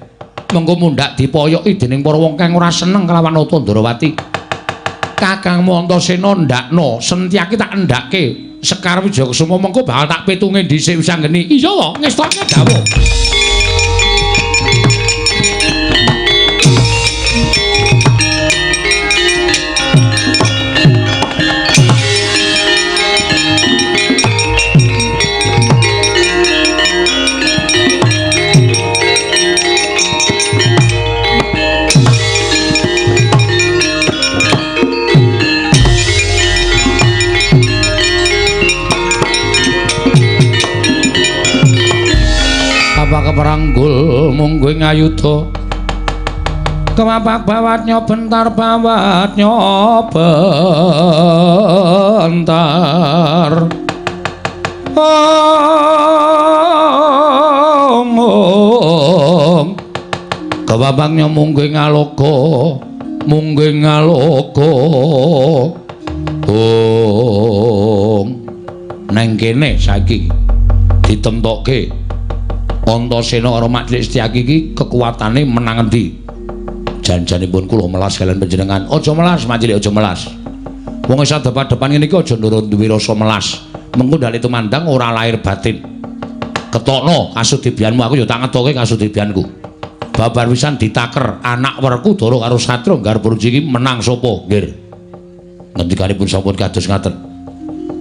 Mengko mundhak dipoyoki dening para wong kang ora seneng kelawan Nata Ndrawati. Kakangmu Antasena ndakno, Setyaki tak endhake. Sekar Wijaya Kusuma mengko bakal tak pitunge dhisik Wisanggeni. Iya wae, ngestoke dawuh. Keperanggul mungguh ngayuda kemapak bawat nyobentar bawat nyobentar ong kemapak mungguh ngaloka mungguh ngaloka ong neng kene saiki ditemtokke Antasena karo Mak Cilik Setyaki iki kekuatane menang endi? Janjanipun kula melas kalian panjenengan. Aja melas Mak Cilik, aja melas. Wong wis adep-adepan ngene iki aja ndoro duwe rasa melas. Mengko ndale tumandang ora lahir batin. Ketokno kasudibyanmu, aku ya tak ngetoke kasudibyanku. Babar pisan ditaker anak Werkudara karo Satria Garbaruji iki menang sapa? Nggih. Ngendikanipun sampun kados ngaten.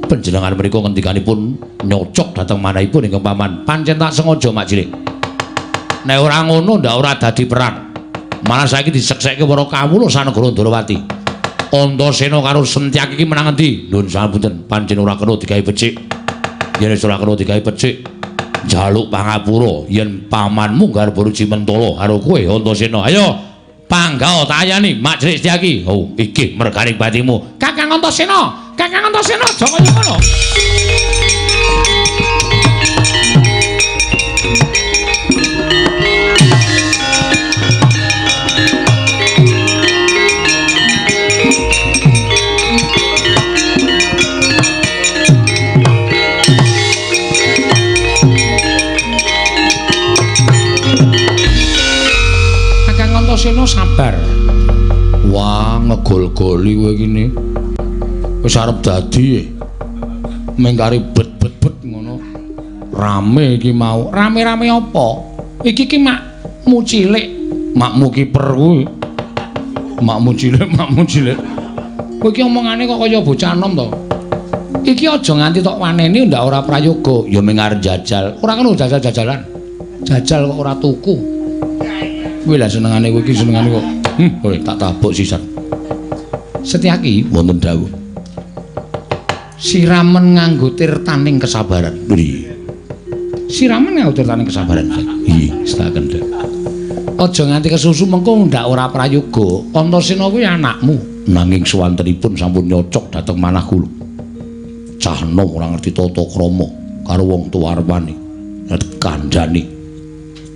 Panjenengan menika ngendikanipun nyocok dhateng manahipun ingkang paman. Pancen tak sengaja mak cilik. Nek ora ngono ndak ora dadi perang. Malah saiki diseksekke para kawula sanegara Ndrawati. Antasena karo Setyaki iki menang endi? Nuwun sapunten, pancen ora kena digawe becik. Yen wis ora kena digawe becik, njaluk pangapura yen pamanmu garba Ruci Mentala karo kowe Antasena. Ayo panggah tayani mak cilik Setyaki. Oh, iki merganing batimu. Kakang Antasena, Kakang Antasena aja kaya ngono. Kakang Antasena sabar. Wah, ngegol-goli kowe iki ne. Wis arep dadi mengkari bet-bet-bet ngono. Rame iki mau. Rame-rame apa? Iki ki makmu cilik. Makmu kiper kuwi. Makmu cilik, makmu cilik. Kowe iki omongane kok kaya bocah nom to. Iki aja nganti tok waneni ndak ora prayoga. Ya mung arep jajal. Ora kena jajal-jajalan. Jajal kok ora tuku. Kuwi lah senengane kowe iki senengane kok. Kowe tak tabuk sisan. Setyaki wonten dawuh. Siramen nganggo tirtaning kesabaran. Nggih. Siramen nganggo tirtaning kesabaran. Nggih, setaken. Aja nganti kesusu mengko ndak ora prayoga. Antasena kuwi anakmu. Nanging suwantenipun sampun nyocok dhateng manah kula. Cah nom ora ngerti tata krama karo wong tuwa arepane. Kandhane.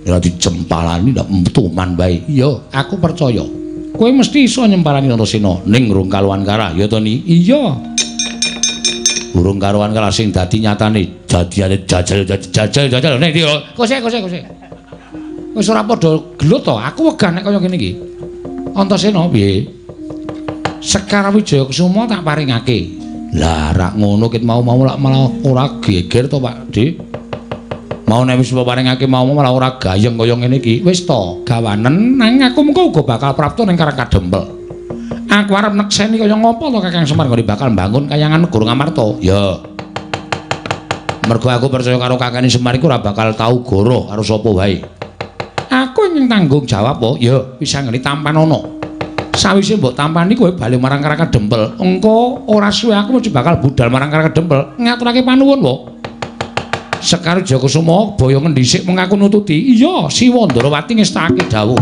Ora dijempalani ndak metu man bae. Iya, aku percaya. Kowe mesti iso nyempalani Antasena ning rung kaluan karah, ya to ni? Iya. Urung karuan kalah sing dadi nyatane jadiane jajal jajal jajal ning ndi kose kose kose. Wis ora padha gelut to, aku wegah nek kaya ngene iki. Antasena piye? Sekar Wijaya Kusuma tak paringake. Lah rak ngono ket mau-mau lak malah ora geger to Pak Dik. Mau nek wis paringake mau malah ora gayeng kaya ngene iki. Wis to, gawanen nang aku mengko uga bakal prapta ning Karang Kadempel. Aku arep nekseni kaya ngopo to Kakang Semar nggone bakal mbangun kayangan negara Ngamarta. Ya. Mergo aku percaya karo Kakang Semar iku ora bakal tau goroh karo sapa wae. Aku ingin tanggung jawab po. Ya, bisa nggone tampanono. Sawise mbok tampani kowe bali marang Karang Kadempel. Engko ora suwe aku mesti bakal budal marang Karang Kadempel ngaturake panuwun po. Sekar Jayakusuma boyo ngendhisik mung aku nututi. Iya, Siwa Ndrawati ngestakake dawuh.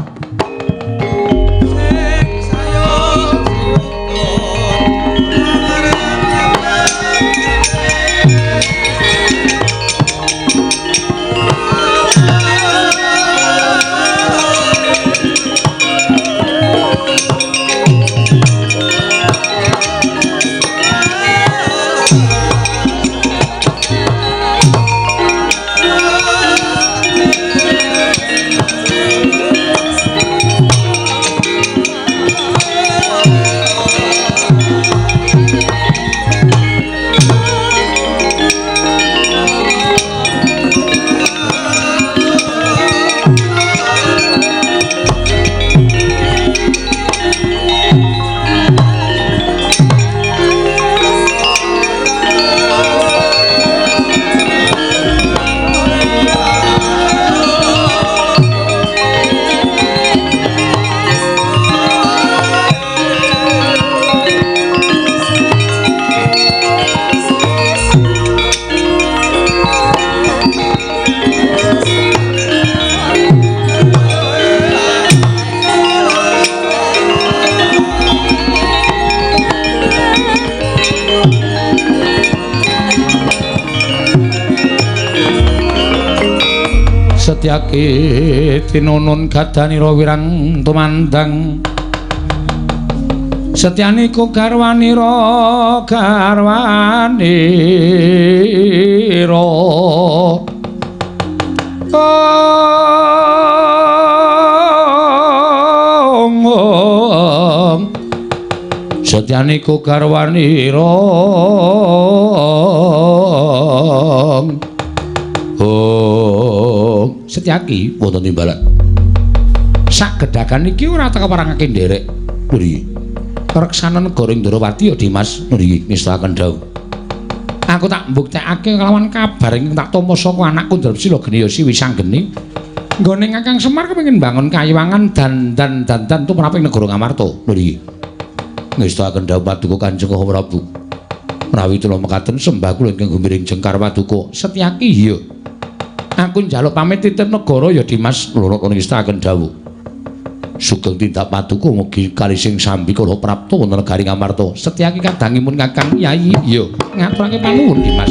Setyaki tinunun gadanira wirang tumandang Setyaniku garwanira garwanira ong Setyaniku garwanira ong Setyaki wonten timbalan sak gedhagan iki ora teka parangake nderek. Nggih. Reksana negara ing Ndrawati ya Dimas. Nggih, ngestakaken dawuh. Aku tak mbuktekake kelawan kabar ingkang tak tampa saka anakku Drepsila Geni Yasi Wisanggeni. Nggone Kakang Semar kepengin mbangun kayiwangan dandan dandan tumrap ing negara Ngamarta. Lho iki. Ngestakaken dawuh paduka Kanjeng Prabu. Menawi kula mekaten sembah kula ingkang gumiring jengkar paduka. Setyaki iya. Aku njaluk pamit titip negara ya Dimas. Lho ngestakaken dawuh. Sugeng tindak paduka mugi kalising sambi kala prapta wonten negari Ngamarta. Setyaki kadangipun Kakang Yayi. Iya, ngaturake panuwun Dimas.